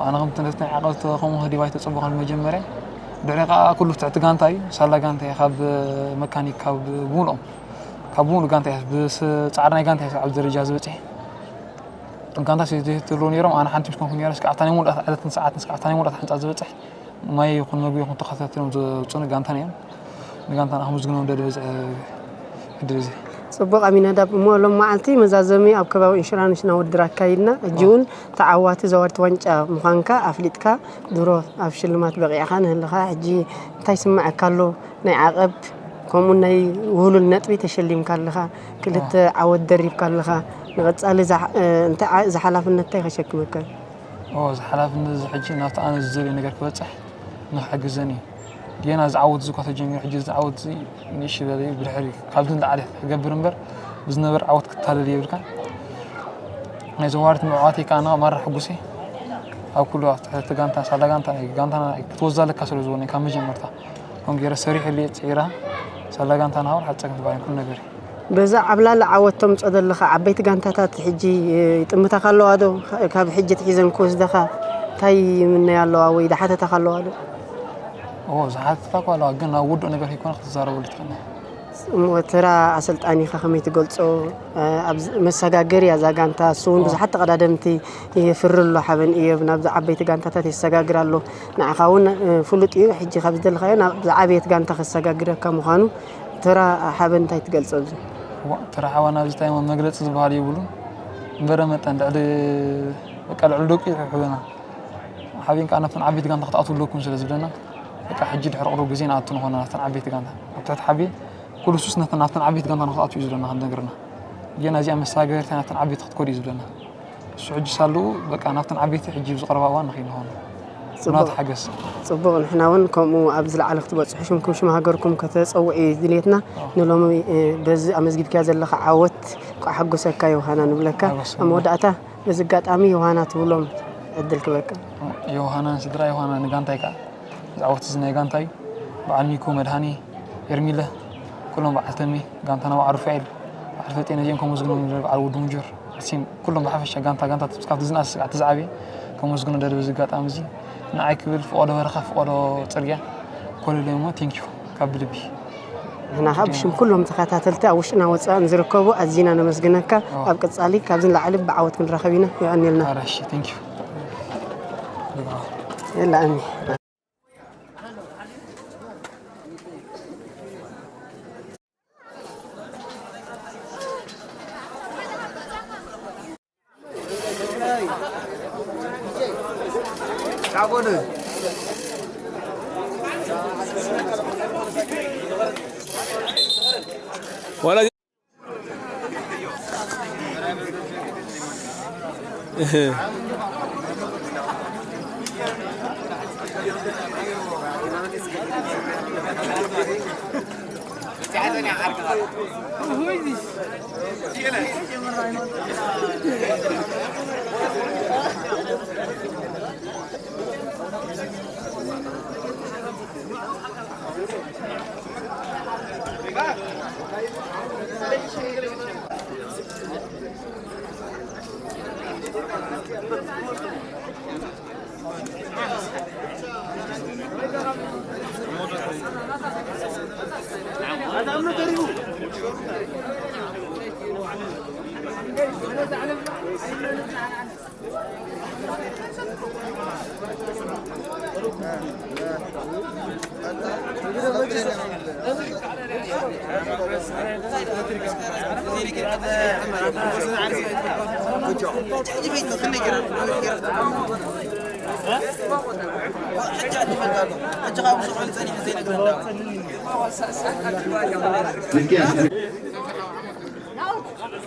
ኣነ ከምቲ ነቲ ናይ ዓቐበት ከምኡ ከዲባ ኣይተፀበኹን መጀመርያ ድሕሪ ከዓ ኩሉ ትሕቲ ጋንታ እዩ ሳላ ጋንታ እዩ ካብ መካኒክ ካብ ብምልኦም ካብ ብምሉ ጋንታ እዩ ብፃዕሪ ናይ ጋንታ እዩ ኣብ ደረጃ ዝበፅሕ ጋንታ ስለ ዘይህልዎ ነይሮም ኣነ ሓንቲ ምስ ኮንኩ ነይረ እስከ ኣብታ ናይ ሙሉእ ዕለትን ሰዓትን እስከ ኣብታ ናይ ሙሉእ ሓንፃ ዝበፅሕ ማይ ይኹን መግቢ ይኹን ተኸታቲሎም ዘውፅኡኒ ጋንታ እዮም ንጋንታና ከመስግኖም ደሊ በዚ ዕድል እዚ ጽቡቕ ኣሚናዳብ። እሞ ሎም መዓልቲ መዛዘሚ ኣብ ከባቢ ኢንሹራንስ ኢና ውድድር ኣካይድና። ሕጂ እውን ተዓዋቲ ዘዋርት ዋንጫ ምዃንካ ኣፍሊጥካ፣ ድሮ ኣብ ሽልማት በቒዕኻ ንህልኻ። ሕጂ እንታይ ስምዐካ ኣሎ? ናይ ዓቐብ ከምኡ ናይ ውህሉል ነጥቢ ተሸሊምካ ኣለኻ። ክልተ ዓወት ደሪብካ ኣለኻ። ንቐጻሊ እዛ፣ እ፣ እንታይ ዓ-፣ እዛ ሓላፍነት እንታይ ከሸክመካ? ኦ፣ እዚ ሓላፍነት እዚ ሕጂ ናብቲ ኣነ ዝደልዮ ነገር ክበጽሕ ንክሕግዘኒ እዩ። ጌና እዚ ዓወት እዚ እኳ ተጀሚሩ፣ ሕጂ እዚ ዓወት እዚ ንእሽ በለ እዩ። ብድሕሪ ካብዚ ንላዕሊ ክገብር እምበር፣ ብዝነበር ዓወት ክታለል የብልካን። ናይ ዘዋርት ምዕዋተይ ከኣ ማራ ሕጉሰ ኣብ ኩሉ ኣብቲ ትሕቲ ጋንታ፣ ሳላ ጋንታ፣ ናይ ጋንታና ክትወዛለካ ስለ ዝኾነ ካብ መጀመርታ። ከምኡ ገይረ ሰሪሐሉ እየ፣ ጽዒራ። ሳላ ጋንታ ናሃው ሓጸግን ትባይን ኩሉ ነገር እዩ። በዛ ዓብላሊ ዓወት ተምጾ ዘለኻ ዓበይቲ ጋንታታት ሕጂ ይጥምታኻ ኣለዋ ዶ? ካብ ሕጂ ትሒዘን ክወስደኻ እንታይ ይምነያ ኣለዋ ወይ ዝሓተታኻ ኣለዋ ዶ? ኦ፣ ዝሓተታ እኳ ኣለዋ፣ ግን ኣብ ውዱእ ነገር ከይኮነ ክትዛረበሉ ትኽእል። እሞ ተራ ኣሰልጣኒኻ ከመይ ትገልጾ? ኣብዚ መሰጋገሪ እያ እዛ ጋንታ። እሱ እውን ኦ። ብዙሓት ተቐዳደምቲ የፍሪ ኣሎ። ሓበን እዮብ ናብዚ ዓበይቲ ጋንታታት የሰጋግር ኣሎ። ንዓኻ እውን፣ እ፣ ፍሉጥ እዩ። ሕጂ ካብ ዝደለኻዮ ናብ ዝዓበየት ጋንታ ከሰጋግረካ ምዃኑ ተራ ሓበን እንታይ ትገልጾ ኣብዚ? ዋ፣ ተራ ሓበን ኣብዚ እንታይ መግለጺ ዝበሃል የብሉን። እምበረ መጠን ልዕሊ፣ በቃ፣ ልዕሊ ደቂ ይሕብና። ሓቢን ከኣ ናብተን ዓበይቲ ጋንታ ክትኣትዉ ኣለኩም ስለ ዝብለና፣ በቃ፣ ሕጂ ድሕሪ ቁሩብ ግዜ ንኣቱ ንኾና ናብተን ዓበይቲ ጋንታ። ኣብ ትሕቲ ሓቢ ኩሉ ሱስ ናብተን፣ ናብተን ዓበይቲ ጋንታ ንክትኣትዉ እዩ ዝብለና፣ ከም ዝነግረና። ግን እዚኣ መሰጋገሪት ናብተን ዓበይቲ ክትከዱ እዩ ዝብለና። እሱ ሕጂ ሳልኡ፣ በቃ፣ ናብተን ዓበይቲ ሕጂ ብዝቐረባ እዋን ንኸይድ ንኾና። ጽቡቕ። ናቱ ሓገዝ። ጽቡቕ፣ ንሕና እውን ከምኡ ኣብ ዝለዓለ ክትበጽሑ ሽምኩም ሽም ሃገርኩም ከተጸውዑ እዩ ድልየትና። ኣዎ። ንሎሚ፣ እ፣ በዚ ኣመዝጊብካዮ ዘለኻ ዓወት እንቋዕ ሓጎሰካ ዮሃና ንብለካ። ሓጎሰና። ኣብ መወዳእታ በዚ ኣጋጣሚ ዮሃና ትብሎም ዕድል ክበካ። ዮሃና ንስድራ ዮሃና ንጋንታይ ከኣ። እዚ ዓወት እዚ ናይ ጋንታ እዩ። በዓል ሚኮ መድሃኒ፣ ኤርሚለ፣ ኩሎም በዓል ተሜ፣ ጋንታና በዓል ሩፋኤል፣ በዓል ፈጤነ፣ እዚኦም ከመስግኖም ይደሊ፣ በዓል ወዲ ሙጆር፣ ኣሲም፣ ኩሎም ብሓፈሻ ጋንታ፣ ጋንታ ካብቲ ዝነኣስ ክሳብ እቲ ዝዓበየ ከመስግኖ ደሊ በዚ ኣጋጣሚ እዚ። ንዓይ ክብል ፍቆዶ በረኻ፣ ፍቆዶ ጽርግያ፣ ኮለለይ እሞ፣ ቴንኪዩ ካብ ብልቢ። ንሕና ከኣ ብሽም ኩሎም ተኸታተልቲ ኣብ ውሽጥና ወጻእን ዝርከቡ ኣዚና ነመስግነካ። ኣዎ። ኣብ ቀጻሊ ካብዚ ንላዕሊ ብዓወት ክንራኸብ ኢና። የቐንየልና። ኣረ፣ እሺ፣ ቴንኪዩ። የላ፣ ኣሜን።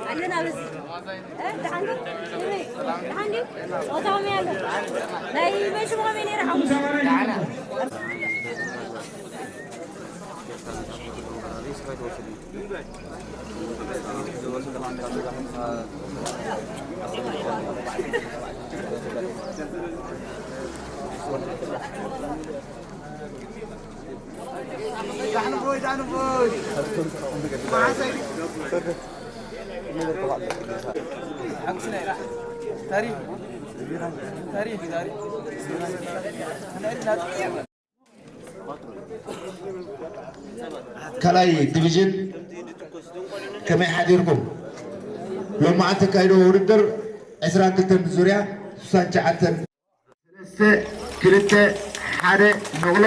ኣለና በዚ። እ፣ ደሓን ዶ? ደሓን ድዩ? ጾታ ከመይ ኣሎ? ናይ መን ሽሙ ከመይ ነይሩ? ሓሙስ። ካልኣይ ዲቪዥን ከመይ ሓዲርኩም? ሎማዓንቲ ተካይዶ ውድድር ዕስራን ክልተን ዙርያ ስሳን ትሽዓተን ሰለስተ ክልተ ሓደ ንቕሎ።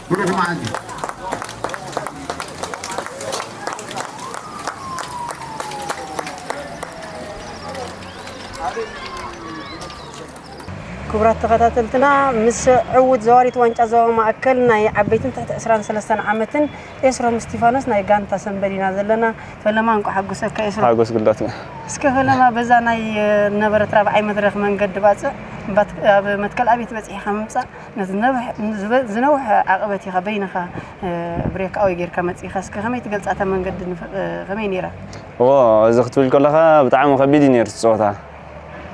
ብሩኽ መዓልቲ። ክቡራት ተኸታተልትና፣ ምስ ዕዉት ዘዋሪት ዋንጫ ዞባ ማእከል ናይ ዓበይትን ትሕቲ ዕስራን ሰለስተን ዓመትን ኤስሮም እስቲፋኖስ ናይ ጋንታ ሰምበል ኢና ዘለና። ፈለማ እንቋዕ ሓጎሰካ ኤስሮም። ሓጎስ ግዳት። እስከ ፈለማ በዛ ናይ፣ እ፣ ነበረት ራብዓይ መድረኽ መንገዲ ባጽዕ፣ እምባት-፣ ኣብ መትከል ኣቤት በጺሕኻ ምምጻእ፣ ነቲ ነብሕ-፣ ዝበ-፣ ዝነውሐ ዓቐበት ኢኻ በይንኻ፣ እ፣ ብሬክ ኣወይ ጌርካ መጺእኻ። እስከ ከመይ ትገልጻ እታ መንገዲ ንፍ-፣ እ፣ ከመይ ነይራ? እዎ፣ እዚ ክትብል ከለኻ ብጣዕሚ ከቢድ እዩ ነይሩ እቲ ጸወታ።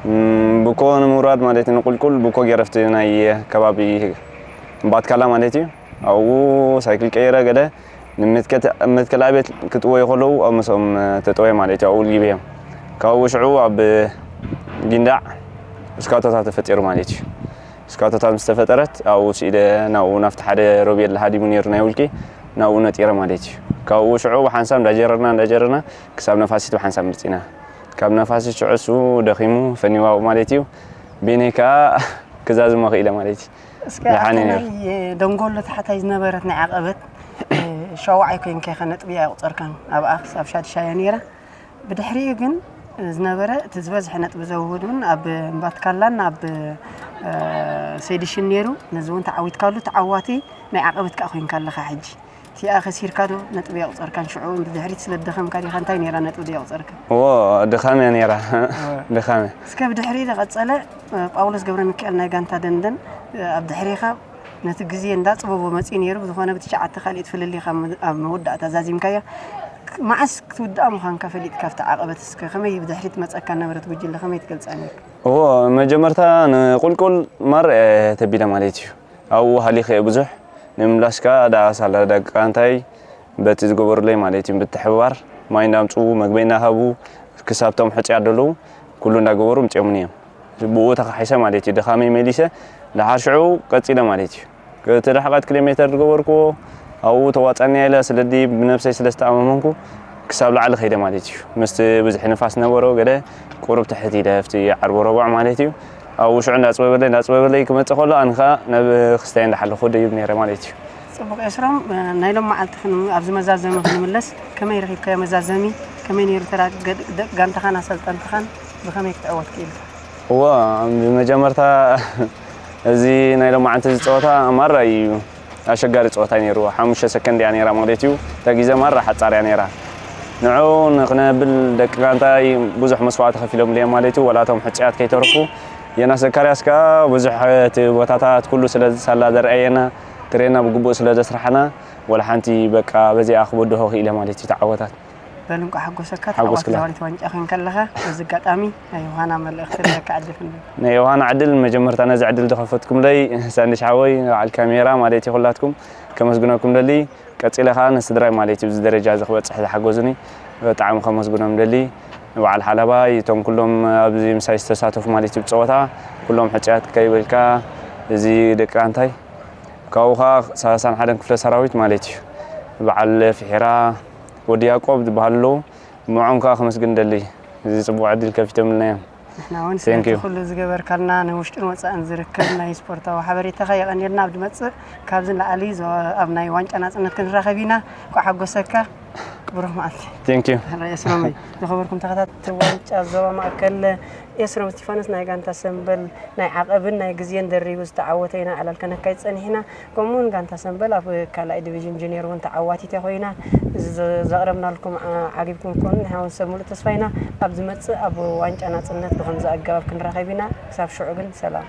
እም፣ ብኮ ንምውራድ ማለት እዩ፣ ንቁልቁል ብኮ ገይረ ኣብቲ ናይ ከባቢ እምባትካላ ማለት እዩ። ኣብኡ ሳይክል ቀይረ ገለ ንመትከት-፣ መትከል ኣቤት ክጥወዩ ከለዉ ኣብ ምስኦም ተጠወየ ማለት እዩ። ኣብኡ ልጊበዮም። ካብኡ ሽዑ ኣብ ጊንዳዕ እስካቶታት ተፈጢሩ ማለት እዩ። እስካቶታት ምስ ተፈጠረት ኣብኡ ስኢለ ናብኡ ናብቲ ሓደ ሮቤል ሃዲሙ ነይሩ ናይ ውልቂ ናብኡ ነጢረ ማለት እዩ። ካብኡ ሽዑ ብሓንሳብ እንዳጀረርና እንዳጀረርና ክሳብ ነፋሲት ብሓንሳብ መጺና። ካብ ነፋሲት ሽዑ እሱ ደኺሙ ፈኒዋ ማለት እዩ። ቤነይ ከኣ ክዛዝሞ ክኢለ ማለት እዩ። እስከ ደሓን ኣብታ እዩ ነይሩ። ናይ ደንጎሎ ታሕታይ ዝነበረት ናይ ዓቐበት፣ እ፣ ሸዋዓይ ኮይንካ ኢኻ ነጥቢ ኣቑጸርካን ኣብኣ ክሳብ ሻድሻያ ነይራ። ብድሕሪኡ ግን ዝነበረ እቲ ዝበዝሐ ነጥቢ ዘውህድ እውን ኣብ እምባትካላን ኣብ፣ እ፣ ሰይድሽን ነይሩ። ነዚ እውን ተዓዊትካሉ ተዓዋቲ ናይ ዓቐበት ከኣ ኮይንካ ኣለኻ ሕጂ። እቲኣ ከሲርካ ዶ ነጥቢ የቑጸርካን ሽዑ ብድሕሪት ስለ ዝደኸምካ ዲኻ? እንታይ ነይራ ነጥቢ ዶ የቑጸርካ? እዎ፣ ድኻም እያ ነይራ። እወ። ድኻም እያ። እስከ ብድሕሪ ዝቐጸለ፣ እ፣ ጳውሎስ ገብረ ሚካኤል ናይ ጋንታ ደንደን፣ እ፣ ኣብ ድሕሪኻ ነቲ ግዜ እንዳጽበቦ መጺኡ ነይሩ። ብዝኾነ ብትሽዓተ ካልኢት ፍልልይካ ም-፣ ኣብ መወዳእታ ዛዚምካያ። ክ-፣ መዓስ ክትውድኣ ምዃንካ ፈሊጥካ ኣብቲ ዓቐበት እስከ ከመይ ብድሕሪት መጸካ ነበረት ጉጅለ ከመይ ትገልጻ ነይርካ? እዎ፣ መጀመርታ ንቁልቁል ማር፣ እ፣ ተቢለ ማለት እዩ። ኣብኡ ሃሊኸ እየ ብዙሕ። ንምምላስ ከኣ ደኣ ሳላ ደቂ ጋንታይ በቲ ዝገበሩለይ ማለት እዩ፣ ምትሕብባር ማይ እንዳምጽኡ፣ መግቢ እንዳሃቡ፣ ክሳብ እቶም ሕጹያት ዘለዉ ኩሉ እንዳገበሩ ምጽኦምኒ እዮም። ብኡ ተኻሒሰ ማለት እዩ፣ ድኻመይ መሊሰ፣ ደሓር ሽዑ ቀጺለ ማለት እዩ። እቲ ርሕቐት ኪሎ ሜተር ዝገበርኩዎ ኣብኡ ተዋጻኒ ኢለ ስለዲ ብነብሰይ ስለ ዝተኣማመንኩ ክሳብ ላዕሊ ከይደ ማለት እዩ። ምስቲ ብዙሕ ንፋስ ነበሮ ገለ ቁሩብ ትሕት ኢለ ኣብቲ ዓርቢ ረቡዕ ማለት እዩ። ኣብኡ ሽዑ እንዳጽበበለይ፣ እንዳጽበበለይ ክመጽእ ከሎ ኣነ ኸኣ ናብ ክስታይ እንዳሓለኹ ደይብ ነይረ ማለት እዩ። ጽቡቕ ኤስሮም፣ ናይ ሎም መዓልቲ ክን-፣ ኣብዚ መዛዘሚ ክንምለስ፣ ከመይ ረኺብካዮ መዛዘሚ? ከመይ ነይሩ ተራ ገድ-፣ ደቂ ጋንታኻን ኣሰልጠንትኻን ብኸመይ ክትዕወት ክኢልካ? እዎ፣ ብመጀመርታ እዚ ናይ ሎማዓንቲ እዚ ጸወታ ማራ እዩ ኣሸጋሪ ጸወታ ነይሩ። ሓሙሽተ ሰከንድ እያ ነይራ ማለት እዩ። እታ ግዜ ማራ ሓጻር እያ ነይራ። ንዕኡ ንኽነብል ደቂ ጋንታይ ብዙሕ መስዋእቲ ከፊሎምሉ እዮም ማለት እዩ። ወላ እቶም ሕጹያት ከይተረፉ። ዮናስ ዘካርያስ ከኣ ብዙሕ እቲ ቦታታት ኩሉ ስለ ዝሳላ ዘርኣየና፣ ትሬና ብግቡእ ስለ ዘስርሓና፣ ወላ ሓንቲ በቃ በዚኣ ክበድሆ ክኢለ ማለት እዩ። ተዓወታት። በል እንቋዕ ሓጎሰካ፣ ሓጎስ ተዓዋቲ ክላ። ዛዋሪት ዋንጫ ኮንካ ኣለኻ። በዚ ኣጋጣሚ ናይ ዮሃና መልእኽቲ ኣለካ፣ ዕድል ክንደይ? ናይ ዮሃና ዕድል መጀመርታ ነዚ ዕድል ዝኸፈትኩምለይ ሳንድሽ ሓወይ፣ በዓል ካሜራ ማለት እዩ፣ ኩላትኩም ከመስግነኩም ደሊ። ቀጺለ ከኣ ንስድራይ ማለት እዩ፣ እዚ ደረጃ እዚ ክበጽሕ ዝሓገዙኒ ብጣዕሚ ከመስግኖም ደሊ። በዓል ሓላባይ፣ እቶም ኩሎም ኣብዚ ምሳይ ዝተሳተፉ ማለት እዩ፣ ብጸወታ ኩሎም ሕጹያት ከይበልካ፣ እዚ ደቂ ኣንታይ ካብኡ ከኣ ሰላሳን ሓደን ክፍለ ሰራዊት ማለት እዩ፣ በዓል ፍሒራ፣ ወዲ ያዕቆብ ዝበሃሉ ኣለዉ። ንዖም ከኣ ከመስግን ደሊ፣ እዚ ጽቡቕ ዕድል ከፊቶምልና እዮም። ንሕና እውን Thank ስለቲ you። ኩሉ ዝገበርካልና ንውሽጥን ወጻእን ዝርከብ ናይ ስፖርታዊ ሓበሬታኻ የቐንየልና። ኣብ ዝመጽእ ካብዚ ንላዕሊ ዞ-፣ ኣብ ናይ ዋንጫ ናጽነት ክንራኸብ ኢና። እንቋዕ ሓጎሰካ። ብሩኽ መዓልቲ። Thank you። ርኣየ ስመመይ። ዝኸበርኩም ተኸታተልቲ ዋንጫ ዞባ ማእከል፣ ኤስሮም እስቲፋኖስ ናይ ጋንታ ሰምበል ናይ ዓቐብን ናይ ግዜን ደሪቡ ዝተዓወተ ኢና ዕላል ከነካይድ ጸኒሕና። ከምኡውን ጋንታ ሰምበል ኣብ ካልኣይ ዲቪዥን ጁኒየር እውን ተዓዋቲት እያ ኮይና። እዚ ዘ-፣ ዘቕረብናልኩም ዓ-፣ ዓጊብኩም ክትኮኑ ንሕና እውን ሰብ ሙሉእ ተስፋ ኢና። ኣብ ዝመጽእ ኣብ ዋንጫ ናጽነት ብኸምዚ ኣገባብ ክንራኸብ ኢና። ክሳብ ሽዑ ግን ሰላም።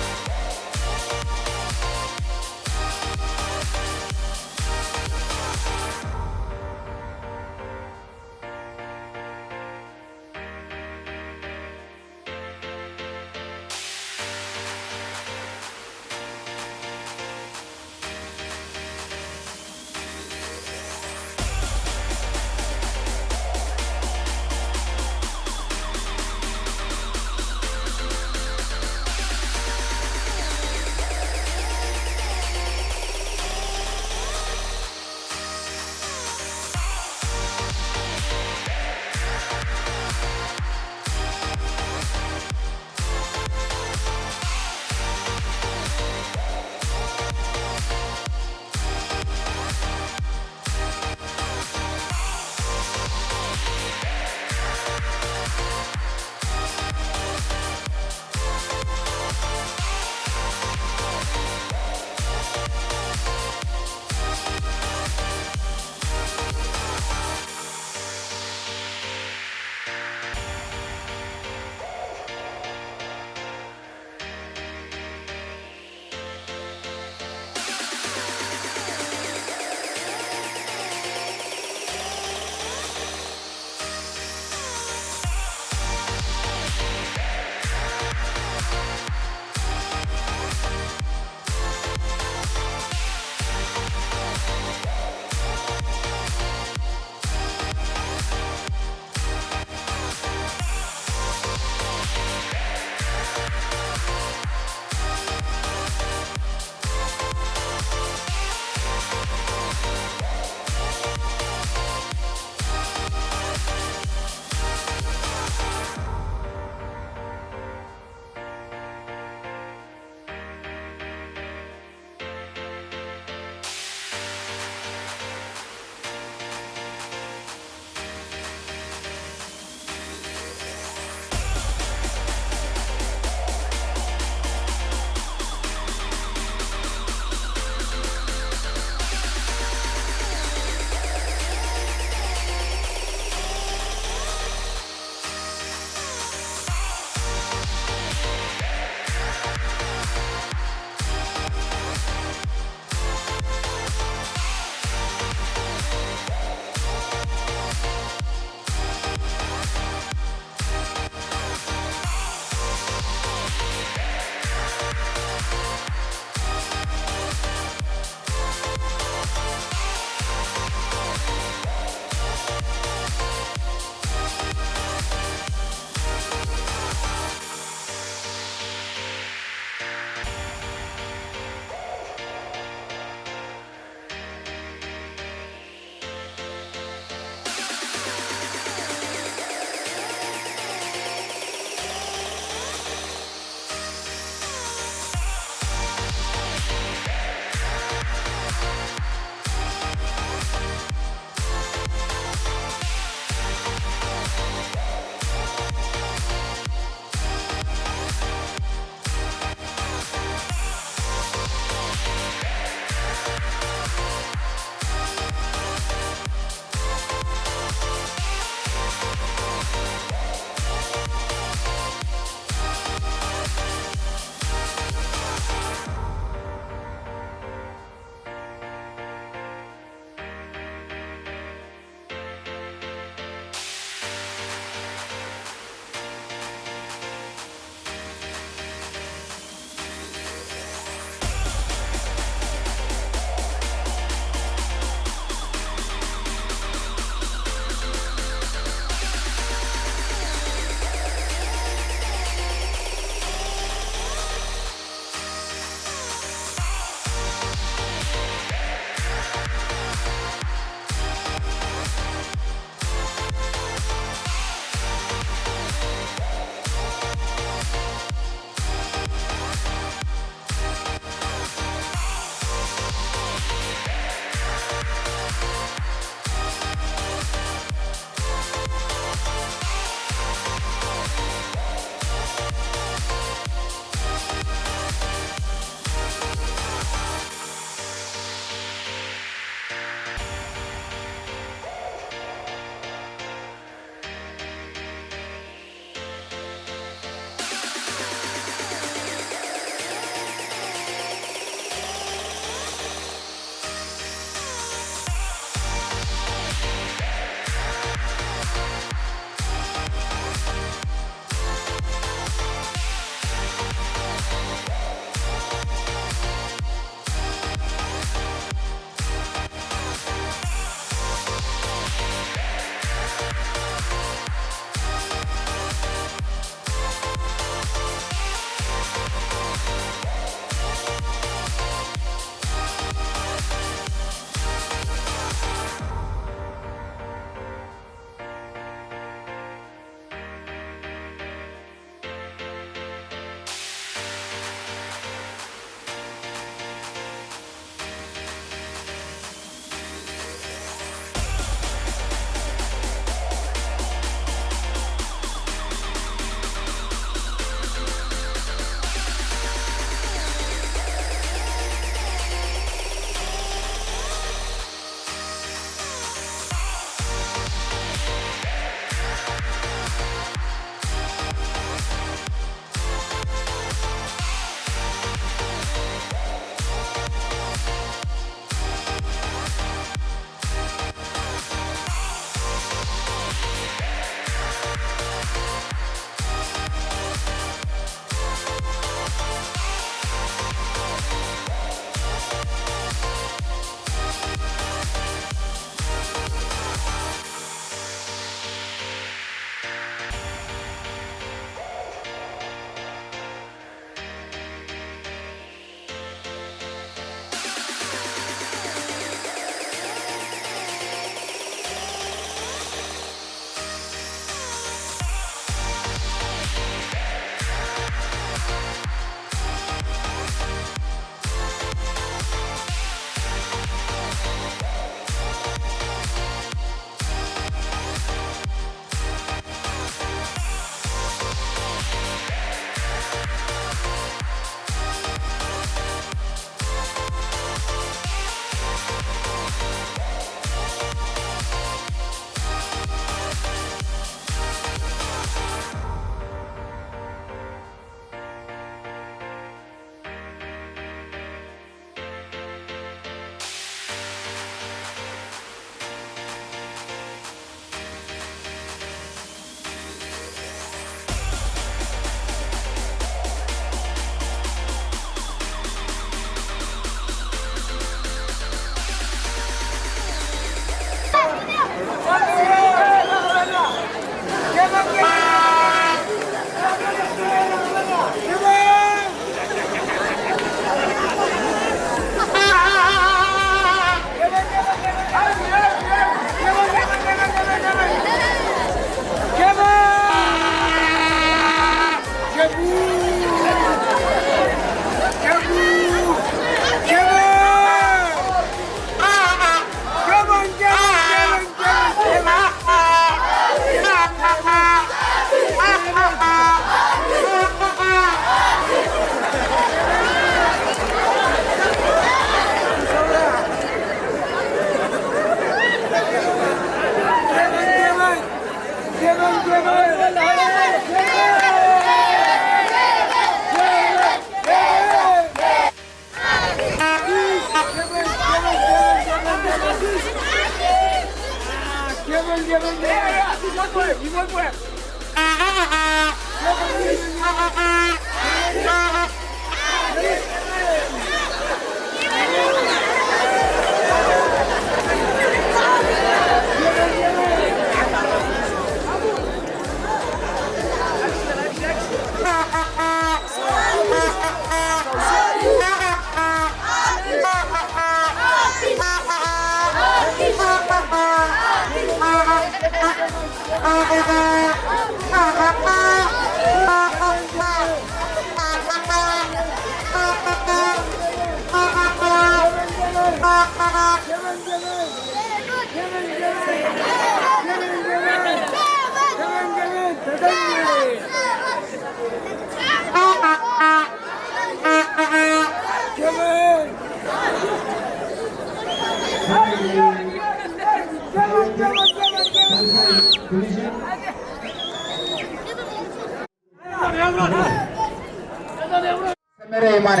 ሰመረ የማነ።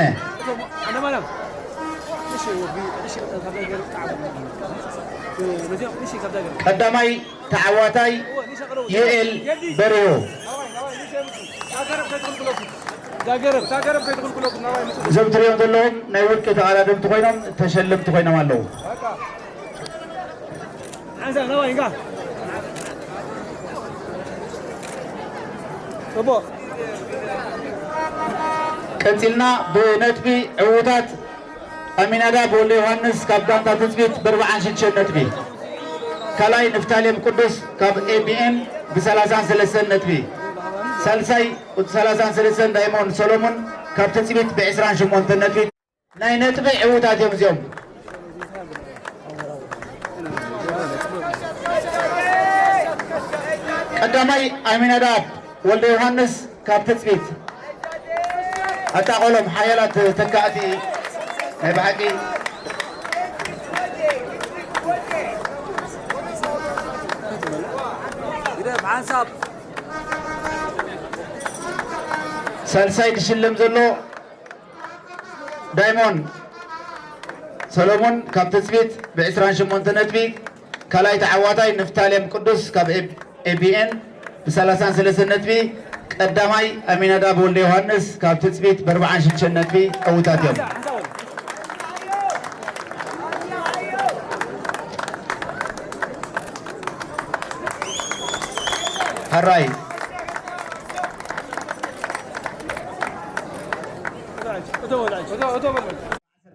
ቀዳማይ ተዓዋታይ ዩኤል በርሆ። እዞም ትሪኦም ዘለኹም ናይ ውድቂ ተቐዳደምቲ ኮይኖም ተሸለምቲ ኮይኖም ኣለዉ። ሓንሳብ ናባይ እንካ። ጽቡቕ። ቀጺልና ብነጥቢ ዕዉታት ኣሚናዳብ ወልደ ዮሃንስ ካብ ጋንታ ትጽቢት ብኣርብዓን ሽዱሽተን ነጥቢ። ካልኣይ ንፍታሌም ቅዱስ ካብ ኤቢኤን ብሰላሳን ሰለስተን ነጥቢ። ሳልሳይ ቁጽሪ ሰላሳን ሰለስተን ዳይሞንድ ሰሎሞን ካብ ትጽቢት ብዕስራን ሸሞንተን ነጥቢ። ናይ ነጥቢ ዕዉታት እዮም እዚኦም። ቀዳማይ ኣሚናዳብ ወልደ ዮሃንስ ካብ ትጽቢት። ኣታ ቆሎም ሓያላት ተካእቲ ናይ ብሓቂ። ሳልሳይ ዝሽለም ዘሎ ዳይሞንድ ሰሎሞን ካብ ትጽቢት ብዕስራን ሸሞንተ ነጥቢ፣ ካልኣይ ተዓዋታይ ንፍታሌም ቅዱስ ካብ ኤብ-፣ ኤቢኤን ብሰላሳን ሰለስተን ነጥቢ፣ ቀዳማይ ኣሚናዳብ ወልደ ዮሃንስ ካብ ትጽቢት ብኣርብዓን ሽዱሽተን ነጥቢ ዕዉታት እዮም። ሕራይ።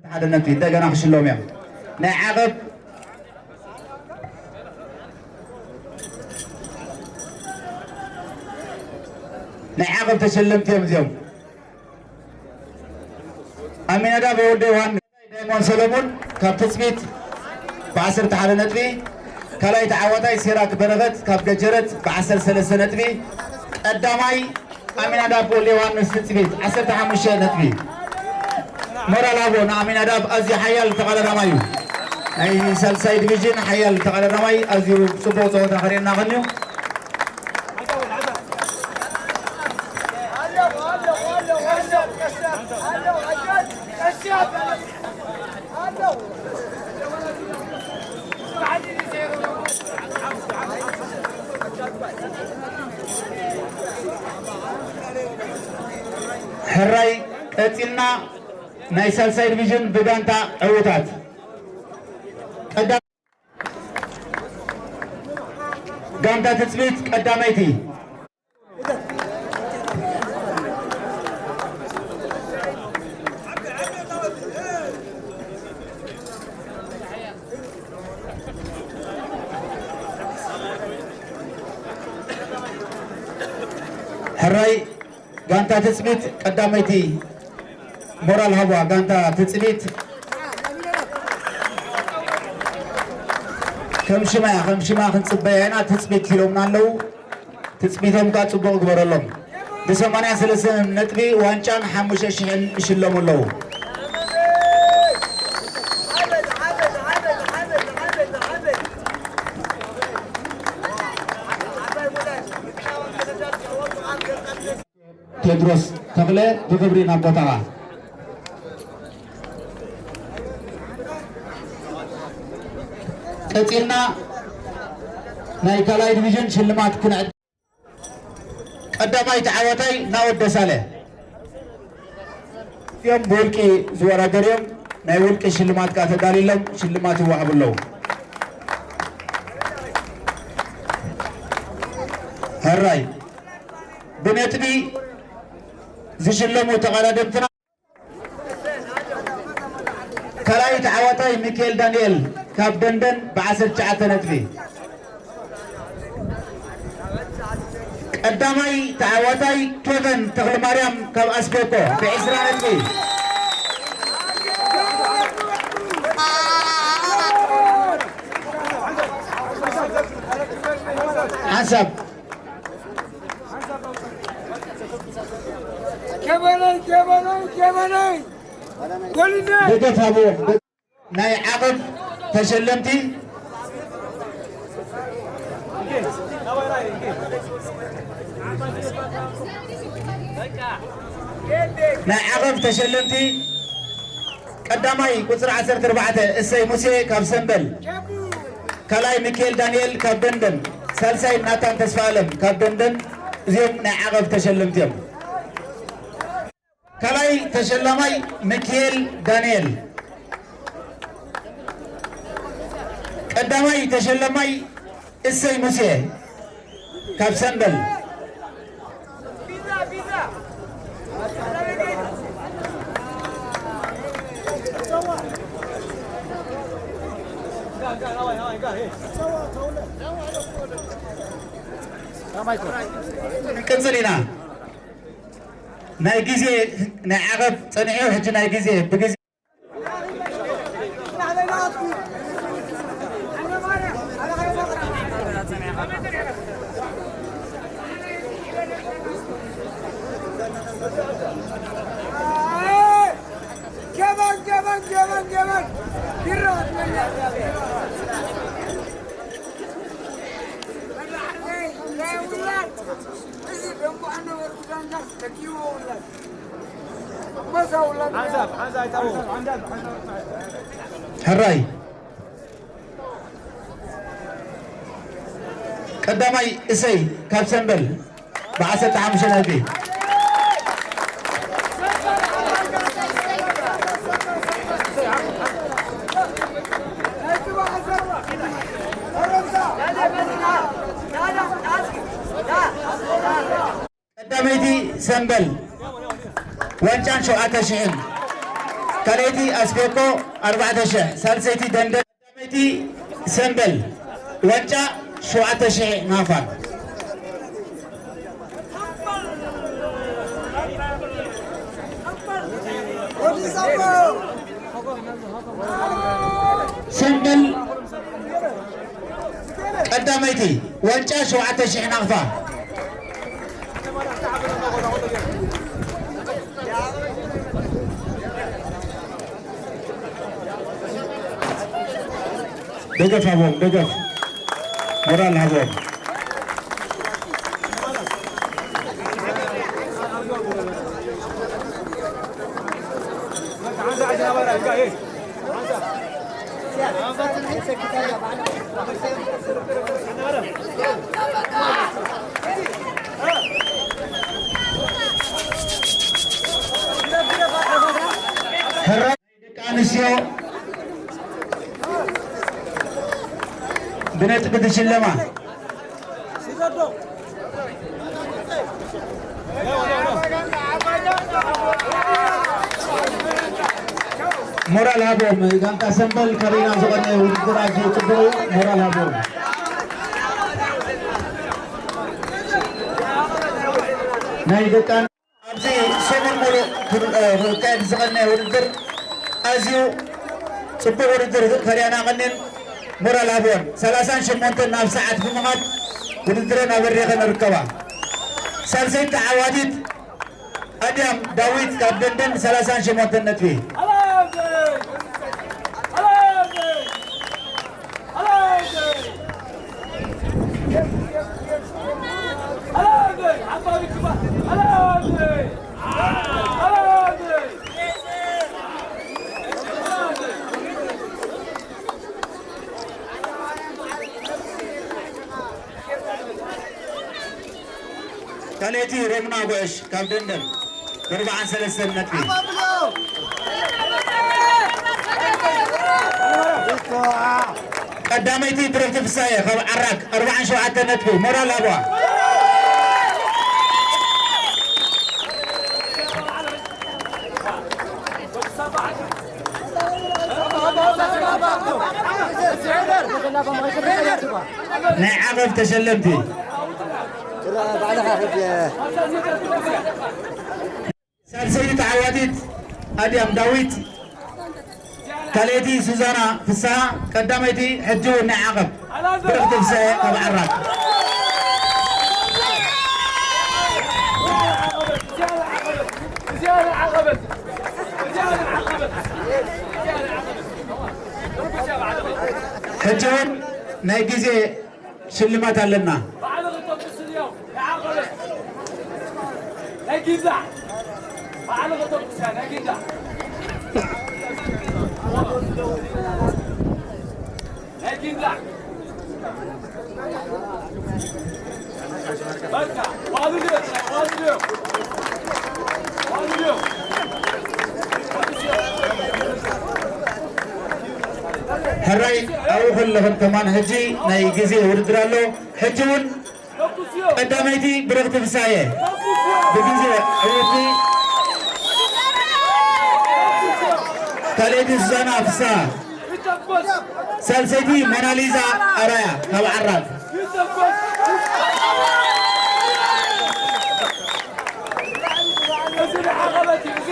ሓደ ነጥቢ እንደገና ክሽለሙ እዮም። ናይ ዓቐብ፣ ናይ ዓቐብ ተሸለምቲ እዮም እዚኦም። ኣሚናዳብ ወልደ ዮሃንስ፣ ዳይሞንድ ሰለሙን ካብ ትጽቢት ብዓሰርተ ሓደ ነጥቢ፣ ካልኣይ ተዓዋታይ ሲራክ በረኸት ካብ ገጀረት ብዓሰርተ ሰለስተ ነጥቢ፣ ቀዳማይ ኣሚናዳብ ወልደ ዮሃንስ ትጽቢት ዓሰርተ ሓሙሽተ ነጥቢ። ሞራል ሃቦ ንኣሚናዳብ ኣዝዩ ሓያል ተቐዳዳማይ እዩ። ናይ ሳልሳይ ዲቪዥን ሓያል ተቐዳዳማይ ኣዝዩ ጽቡቕ ጸወታ ከርእየና ኸንዩ። ሕራይ ቀጺልና ናይ ሳልሳይ ዲቪዥን ብጋንታ ዕዉታት ቀዳ-፣ ጋንታ ትጽቢት ቀዳመይቲ። ሕራይ ጋንታ ትጽቢት ቀዳመይቲ ሞራል ሃቧ። ጋንታ ትጽቢት ከም ሽማ እያ፣ ከም ሽማ ክንጽበያ ኢና። ትጽቢት ኢሎምና ኣለዉ። ትጽቢቶም ከኣ ጽቡቕ ግበረሎም። ብ83 ነጥቢ ዋንጫን ሓሙሽተ ሽሕን ይሽለሙ ኣለዉ። ቴድሮስ ተኽለ ብኽብሪ ናብ ቦታኻ። ቀጺልና ናይ ካልኣይ ዲቪዥን ሽልማት ክንዕድ-፣ ቀዳማይ ተዓዋታይ ናኦድ ደሳለ እዮም። ብውልቂ ዝወዳደሩ እዮም። ናይ ውልቂ ሽልማት ከኣ ተዳሊሎም ሽልማት ይወሃቡ ኣለዉ። ሕራይ ብነጥቢ ዝሽለሙ ተቐዳደምትና፣ ካልኣይ ተዓዋታይ ሚካኤል ዳንኤል ካብ ደንደን ብ19 ነጥቢ። ቀዳማይ ተዓዋታይ ኬቨን ተኽለማርያም ካብ ኣስቤኮ ብ20 ነጥቢ። ሓንሳብ ኬቨነይ፣ ኬቨነይ፣ ኬቨነይ! ጎልነ! ደገፍ ሃብዎም። ናይ ዓቐብ ተሸለምቲ፣ ናይ ዓቐብ ተሸለምቲ፣ ቀዳማይ ቁጽሪ ዓሰርተ ኣርባዕተ እሰይ ሙሴ ካብ ሰምበል፣ ካልኣይ ሚካኤል ዳንኤል ካብ ደንደን፣ ሳልሳይ ናታን ተስፋኣለም ካብ ደንደን። እዚኦም ናይ ዓቐብ ተሸለምቲ እዮም። ካልኣይ ተሸላማይ ሚካኤል ዳንኤል፣ ቀዳማይ ተሸላማይ እሰይ ሙሴ ካብ ሰምበል። ክንቅጽል ኢና። ናይ ግዜ፣ ናይ ዓቐብ ጸኒሑ፣ ሕጂ ናይ ግዜ ብግዜ ጀበን፣ ጀበን፣ ጀበን፣ ጀበን። ቢራ፣ ቢራ፣ ቢራ። መራሕተይ፣ ናይ ውላድ፣ እዚ ደንበዖ ነበርኩ ጋንዳ፣ ተኪዎ ውላድ። መሳ ውላድ። ሓንሳብ፣ ሓንሳብ ኣይታወ። ሕራይ። ቀዳማይ እሰይ ካብ ሰምበል ብ15 ነጥቢ። ቀዳመይቲ ሰምበል ዋንጫን ሸውዓተ ሽሕን፣ ካልኣይቲ ኣስቤኮ ኣርባዕተ ሽሕ፣ ሳልሰይቲ ደንደን። ቀዳመይቲ ሰምበል ዋንጫ ሸውዓተ ሽሕ ናፋን። ሰምበል ቀዳመይቲ ዋንጫ ሸውዓተ ሽሕ ናቕፋ። ደገፍ ሃቦም፣ ደገፍ ሞራል ሃቦም። ሕራይ ደቂ ኣንስትዮ ብነጥቢ ዝሽለማ። ሞራል ሃቦም፣ ጋንታ ሰምበል ከሪና ዝኾነ ውድድር ኣዝዩ ጽቡቕ እዩ። ሞራል ሃቦም። ናይ ደቂ ኣብዚ ሰሙን ሙሉእ ክር- እ፣ ክካየድ ዝቐነየ ውድድር ኣዝዩ ጽቡቕ ውድድር ከርእያና ቀኒን ሞራል ሃብወን። ሰላሳን ሸሞንተን ናብ ሰዓት ብምኻድ ውድድረን ኣበሪኸን ይርከባ። ሳልሰይቲ ተዓዋቲት ኣድያም ዳዊት ካብ ደንደን ሰላሳን ሸሞንተን ነጥቢ። ካልኣይቲ ሮምና ጉዕሽ ካብ ደንደን ብኣርብዓን ሰለስተን ነጥቢ። ቀዳመይቲ ብርኽቲ ፍሳየ ካብ ዓራግ ኣርብዓን ሸውዓተን ነጥቢ። ሞራል ሃብዋ። ናይ ዓቐብ ተሸለምቲ። ሳልሰይቲ ተዓዋቲት ኣድያም ዳዊት፣ ካልኣይቲ ሱዛና ፍስሃ፣ ቀዳመይቲ ሕጂ እውን ናይ ዓቐብ ብርኽቲ ፍስሃ ካብ ዓራግ። ሕጂ እውን ናይ ግዜ ሽልማት ኣለና። ሕራይ ኣብኡ ከለኽን ከማን ሕጂ ናይ ግዜ ውድድር ኣሎ። ሕጂ እውን ቀዳመይቲ ብርኽቲ ፍሳየ ብግዜ ዕውቲ፣ ካልኣይቲ ሱዛና ፍስሃ፣ ሳልሰይቲ ሞናሊዛ ኣራያ ካብ ዓራግ።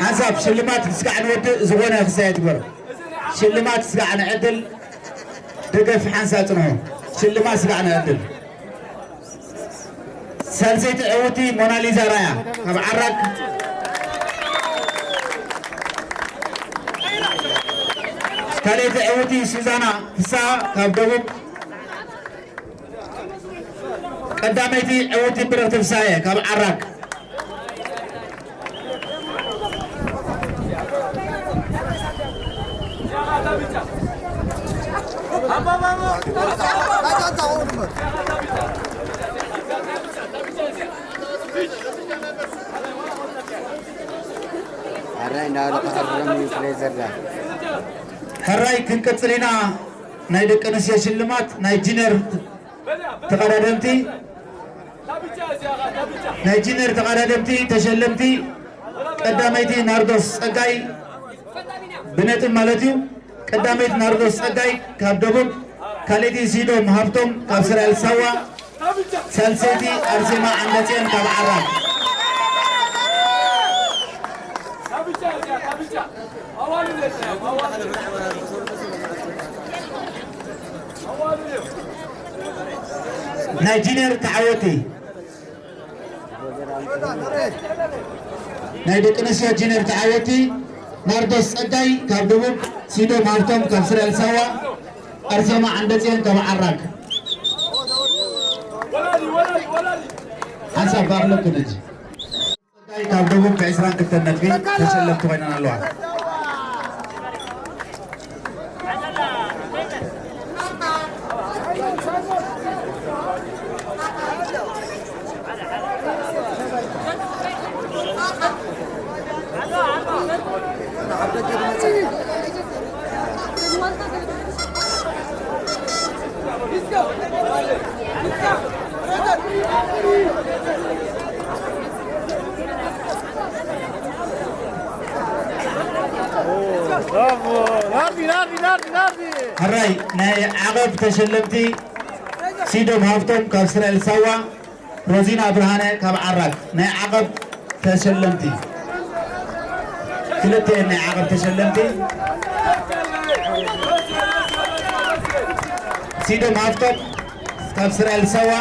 ሓንሳብ ሽልማት ስጋዕ ንወድእ ዝኾነ ክሳየ ትግበር። ሽልማት ስጋዕ ንዕድል ደገፍ ሓንሳብ ጽንሑ። ሽልማት ስጋዕ ንዕድል። ሳልሰይቲ ዕውቲ ሞናሊዛ ራያ ካብ ዓራግ። ካልኣይቲ ዕውቲ ሱዛና ፍስሃ ካብ ደቡብ። ቀዳመይቲ ዕውቲ ብርኽቲ ፍስሃየ ካብ ዓራግ። ሕራይ እንዳበለ ክሕርም እዩ ፍሬዘር ጋር። ሕራይ ክንቅጽል ኢና። ናይ ደቂ ኣንስትዮ ሽልማት ናይ ጂነር ተቐዳደምቲ፣ ናይ ጂነር ተቐዳደምቲ ተሸለምቲ፣ ቀዳመይቲ ናርዶስ ጸጋይ ብነጥብ ማለት እዩ። ቀዳመይቲ ናርዶስ ጸጋይ ካብ ደቡብ፣ ካልኣይቲ ሲዶም ሃብቶም ካብ እስራኤል ሳዋ፣ ሳልሰይቲ ኣርሴማ ዓንደጽዮን ካብ ዓራግ። ናይ ጂነር ተዓወቲ፣ ናይ ደቂ ኣንስትዮ ጂነር ተዓወቲ ናርዶስ ጸጋይ ካብ ደቡብ፣ ሲዶም ሃብቶም ካብ እስራኤል ሳዋ፣ ኣርሴማ ዓንደጽዮን ካብ ዓራግ። ሓንሳብ ባዕሎም ክነጂ። ጸጋይ ካብ ደቡብ ብዕስራን ክልተን ነጥቢ ተሸለምቲ ኮይነን ኣለዋ። ሕራይ ናይ ዓቐብ ተሸለምቲ ሲዶም ሃብቶም ካብ እስራኤል ሳዋ፣ ሮዚና ብርሃነ ካብ ዓራግ። ናይ ዓቐብ ተሸለምቲ፣ ክልተ ናይ ዓቐብ ተሸለምቲ፣ ሲዶም ሃፍቶም ካብ እስራኤል ሳዋ፣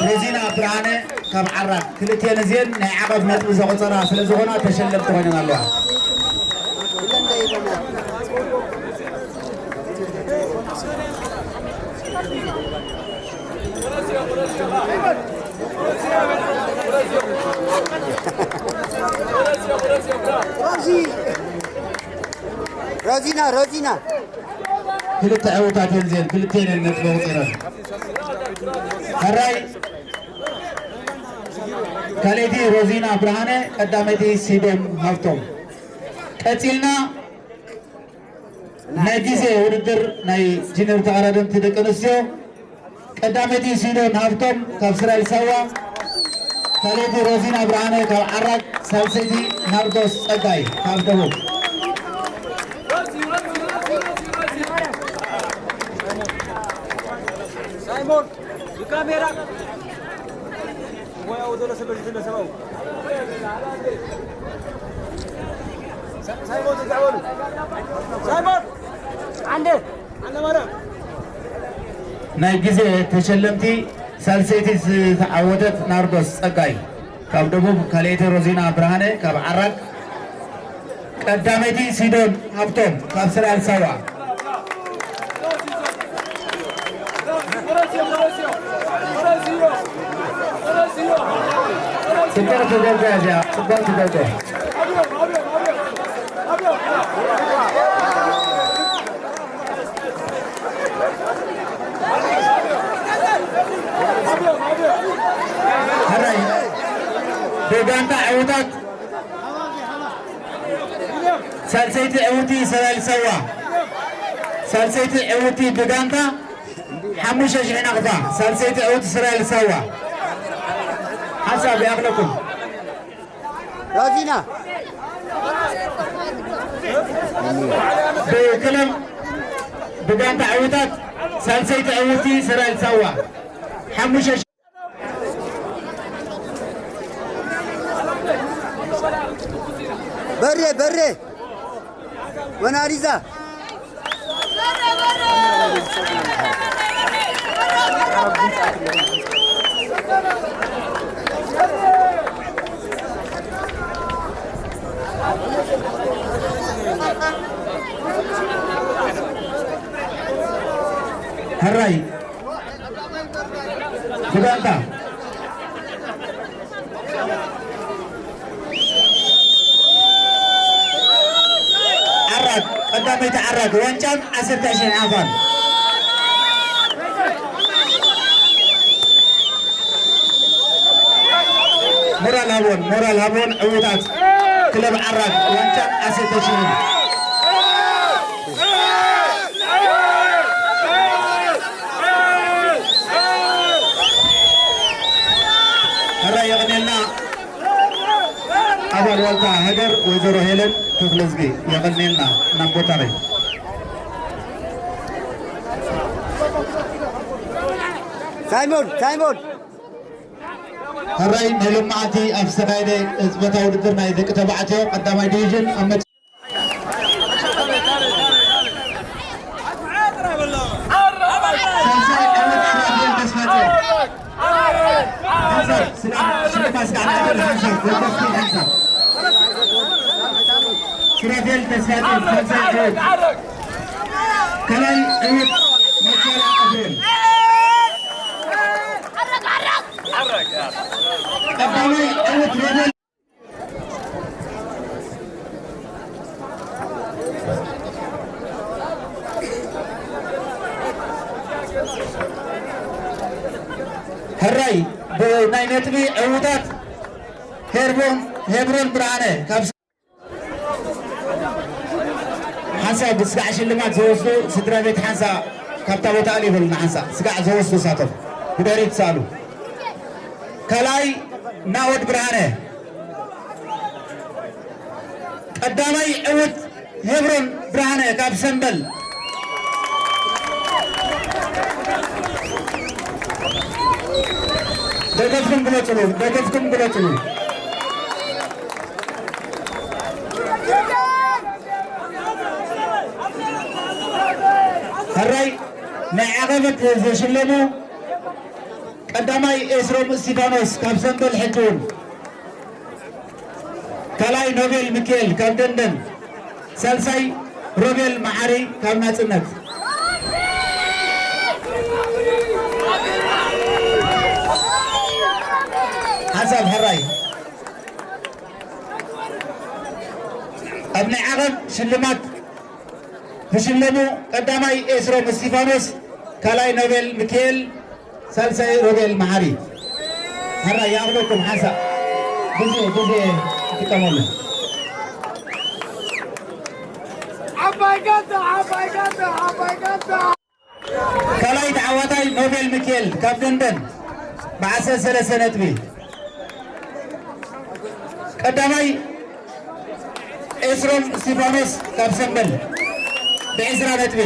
ሮዚና ብርሃነ ካብ ዓራግ፣ ክልቲኤን እዚኤን ናይ ዓቐብ ነጥቢ ዘቑጸራ ስለ ዝኾና ተሸለምቲ ኮይነን ኣለዋ። ሮዚ፣ ሮዚና፣ ሮዚና። ክልተ ዕዉታት እየን እዚኤን፣ ክልቲኤን እየን ነጥቢ ኣቑጺረን። ሕራይ ካልኣይቲ ሮዚና ብርሃነ፣ ቀዳመይቲ ሲዶም ሃፍቶም። ቀጺልና ናይ ግዜ ውድድር ናይ ጂነር ተቐዳደምቲ ደቂ ኣንስትዮ፣ ቀዳመይቲ ሲዶን ሃፍቶም ካብ እስራኤል ሳዋ፣ ካልኣይቲ ሮዚና ብርሃነ ካብ ዓራግ፣ ሳልሰይቲ ናርዶስ ጸጋይ ካብ ደቡብ። ሳይሞን፣ ብካሜራ። ናይ ግዜ ተሸለምቲ፣ ሳልሰይቲ ዝተዓወተት ናርዶስ ጸጋይ ካብ ደቡብ፣ ካልኣይቲ ሮዚና ብርሃነ ካብ ዓራግ፣ ቀዳመይቲ ሲዶን ሃብቶም ካብ እስራኤል ሳዋ። ጽብቕቲ ዶርጋ እዚኣ፣ ጽብቕቲ ዶርጋ። ሕራይ ብጋንታ ዕውታት ሳልሰይቲ ዕውቲ ሰላል ሰዋ። ሳልሰይቲ ዕውቲ ብጋንታ ሓሙሽተ ሽሕ ናቕፋ። ሳልሰይቲ ዕውቲ ሰላል ሰዋ። ሓሳብ ይኣኽለኩም። ሮዚና። ብክለብ ብጋንታ ዕውታት ሳልሰይቲ ዕውቲ ሰላል ሰዋ። ሓሙሽተ በሬ፣ በሬ፣ ሞናሊዛ። ሕራይ ብጋንታ ዓራግ፣ ቀዳመይቲ ዓራግ ዋንጫን ዓሰርተ ሽሕ ዓፋን። ሞራል ሃቦን፣ ሞራል ሃቦን ዕውታት ክለብ ዓራግ ዋንጫን ዓሰርተ ሽሕን። ሕራይ የቐኔልና። ኣባል ዋልታ ሃገር ወይዘሮ ሄለን ተኽለዝጊ የቐኔልና ናብ ቦታኺ። ሳይሞን፣ ሳይሞን። ሕራይ ናይ ሎማዓንቲ ኣብ ዝተኻየደ ቅጽበታዊ ውድድር ናይ ደቂ ተባዕትዮ ቀዳማይ ዲቪዥን ኣብ መ- ሱራፌል ተስፋጽዮን ሳልሳይ ዕውት፣ ካልኣይ ዕውት መቻል ኤፍሬም፣ ቀዳማይ ዕውት ሮቤል ሕራይ ብናይ ነጥቢ ዕዉታት ሄርቦን ሄብሮን ብርሃነ ካብ ሓንሳእ ብስጋዕ ሽልማት ዝወስዱ ስድራ ቤት ሓንሳእ ካብታ ቦታ ኣልይበሉና ሓንሳእ ስጋዕ ዝወስዱ ሳቶም ብድሕሪት ትሰኣሉ። ካልኣይ ናኦድ ብርሃነ። ቀዳማይ ዕውት ሄብሮን ብርሃነ ካብ ሰምበል። ደገፍኩም ግለጹሉ፣ ደገፍኩም ግለጹሉ። ናይ ዓቐበት ዝሽለሙ ቀዳማይ ኤስሮም እስቲፋኖስ ካብ ሰንበል ሕጂ እውን፣ ካልኣይ ኖቤል ሚካኤል ካብ ደንደን፣ ሳልሳይ ሮቤል መዓሪ ካብ ናጽነት። ሓሳብ ሕራይ ኣብ ናይ ዓቐብ ሽልማት ዝሽለሙ ቀዳማይ ኤስሮም እስቲፋኖስ፣ ካልኣይ ኖቤል ሚካኤል፣ ሳልሳይ ሮቤል መዓሪ። ሕራይ ይኣኽለኩም ሓንሳእ ግዜ ግዜ ይጥቀመሉ። ዓባይ ጋንታ ዓባይ ጋንታ ዓባይ ጋንታ። ካልኣይ ተዓዋታይ ኖቤል ሚካኤል ካብ ደንደን ብዓሰርተ ሰለስተ ነጥቢ። ቀዳማይ ኤስሮም እስቲፋኖስ ካብ ሰንበል ብዕስራ ነጥቢ።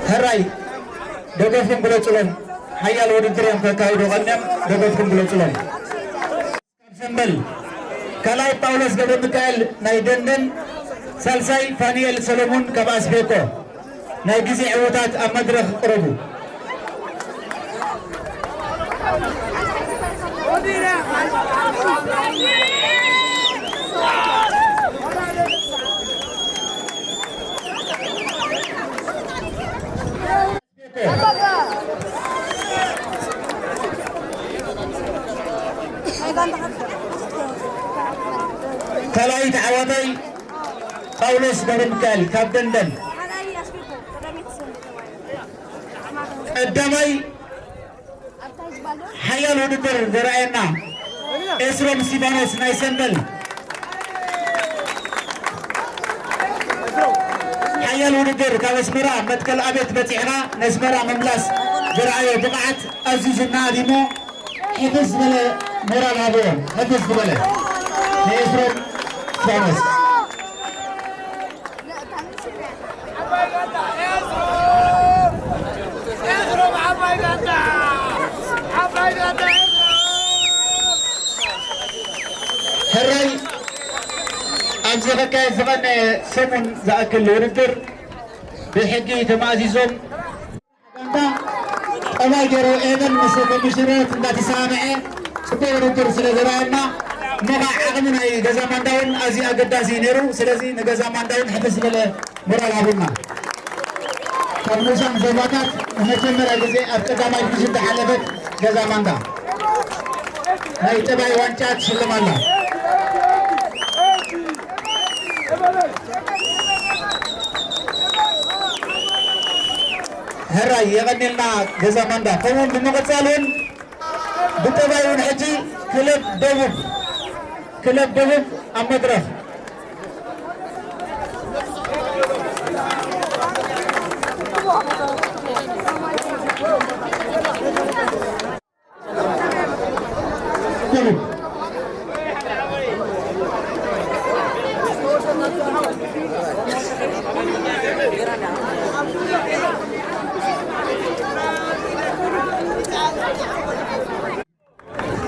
ሕራይ ደገፍኩም ግለጹሎም። ሓያል ውድድር እዮም ከካይዱ ቀንዮም። ደገፍኩም ግለጹሎም። ካብ ሰንበል ካልኣይ ጳውሎስ ገብረ ሚካኤል ናይ ደንደን፣ ሳልሳይ ፋኒኤል ሰሎሙን ካብ ኣስቤኮ። ናይ ግዜ ዕዉታት ኣብ መድረኽ ቅረቡ። ካልኣይ ተዓዋታይ ጳውሎስ ገብረሚካኤል ካብ ደንደን። ቀዳማይ ሓያል ውድድር ዘርኣየና ኤስሮም እስቲፋኖስ ናይ ሰንበል። ሓያል ውድድር ካብ ኣስመራ መትከል ኣቤት በጺሕና ነስመራ ምምላስ ዘርኣዮ ብቕዓት ኣዝዩ ዝነኣድ እሞ ሕፍስ ዝበለ ሞራል ሃብዎ። ሕፍስ ዝበለ ንኤፍሬም እስቲፋኖስ። ሕራይ ኣብዚ ክካየድ ዝቐነየ ሰሙን ዝኣክል ውድድር ብሕጊ ተማእዚዞም ጋንታ ጠባይ ገይሩ ኤቨን ምስ ኮሚሽነራት እንዳተሰማምዐ ጽቡቕ ውድድር ስለ ዘርኣየና፣ እሞ ከዓ ዓቕሚ ናይ ገዛ ማንዳ እውን ኣዝዩ ኣገዳሲ እዩ ነይሩ። ስለዚ ንገዛ ማንዳ እውን ሕፍስ ዝበለ ሞራል ሃቡና። ካብ ንኡሳን ዞባታት ንመጀመርያ ግዜ ኣብ ቀዳማይ ዲቪዥን ዝሓለፈት ገዛ ማንዳ ናይ ጠባይ ዋንጫ ትሽለም ኣላ። ሕራይ የቐንየልና ገዛ ማንዳ። ከምኡውን ብምቕጻል እውን ብጠባይ እውን ሕጂ ክለብ ደቡብ፣ ክለብ ደቡብ ኣብ መድረኽ።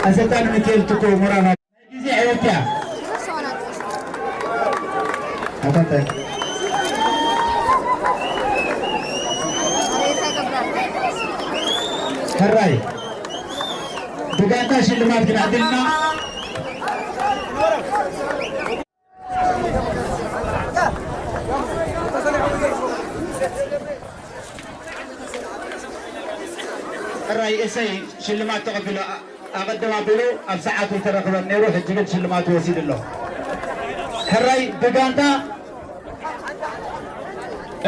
ኣሰልጣኒ ሚካኤል ትኩ ሞራና ናይ ግዜ ዕውት እያ። ኣታተ። ሕራይ ብጋንታ ሽልማት ክነዕድልና። ሕራይ እሰይ ሽልማት ተቐቢሉ። ኣ-፣ ኣቐድም ኣቢሉ ኣብ ሰዓቱ ይተረኽበን ነይሩ፣ ሕጂ ግን ሽልማቱ ወሲዱ ኣሎ። ሕራይ ብጋንታ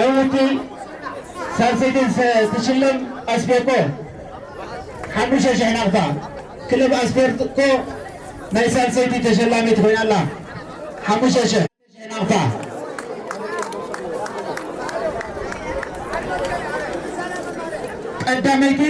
ዕውቲ ሳልሰይቲ ስ-፣ ትሽለም ኣስቤኮ ሓሙሽተ ሽሕ ናቕፋ። ክለብ ኣስቤኮ ናይ ሳልሰይቲ ተሸላሚት ኮይና ኣላ። ሓሙሽተ ሽሕ ናቕፋ። ቀዳመይቲ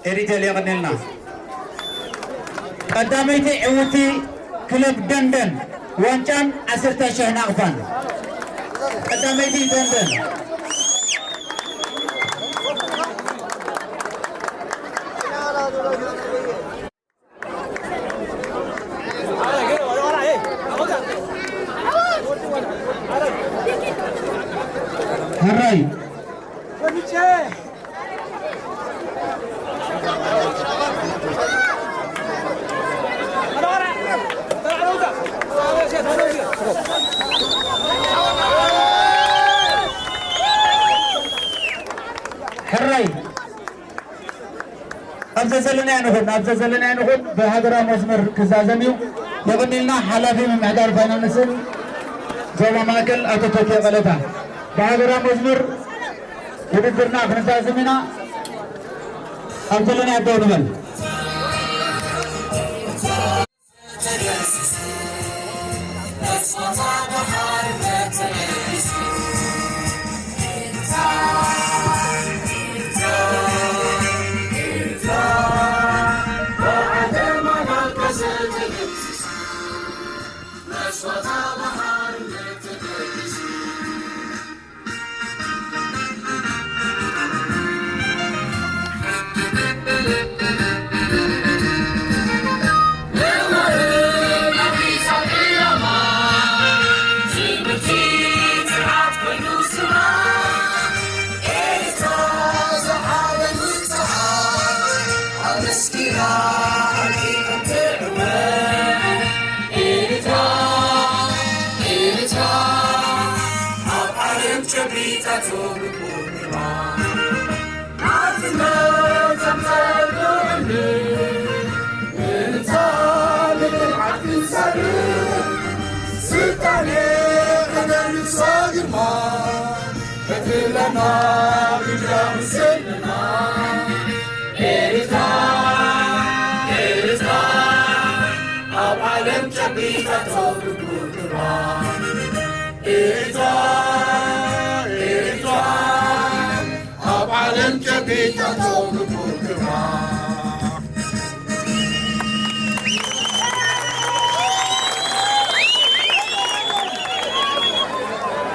ኤሪቴል የቐንየልና። ቀዳመይቲ ዕውቲ ክለብ ደንደን ዋንጫን ዓሰርተ ሽሕ ናቕፋን። ቀዳመይቲ ደንደን። ሕራይ። ሕራይ። ኣብ ዘዘለናዮ ንኹን፣ ኣብ ዘዘለናዮ ንኹን ብሃገራዊ መስመር ክዛዘም እዩ። የቐንየልና ሓላፊ ምምሕዳር ፋይናንስን ዞባ ማእከል ኣቶ ተኪ ቀለታ። ብሃገራዊ መስመር ውድድርና ክንዛዝም ኢና። ኣብ ዘለናዮ ደው ንበል።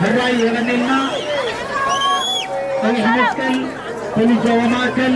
ሕራይ የቐንየልና። ቀይሕ መስቀል፣ ፖሊስ ዞባ ማእከል።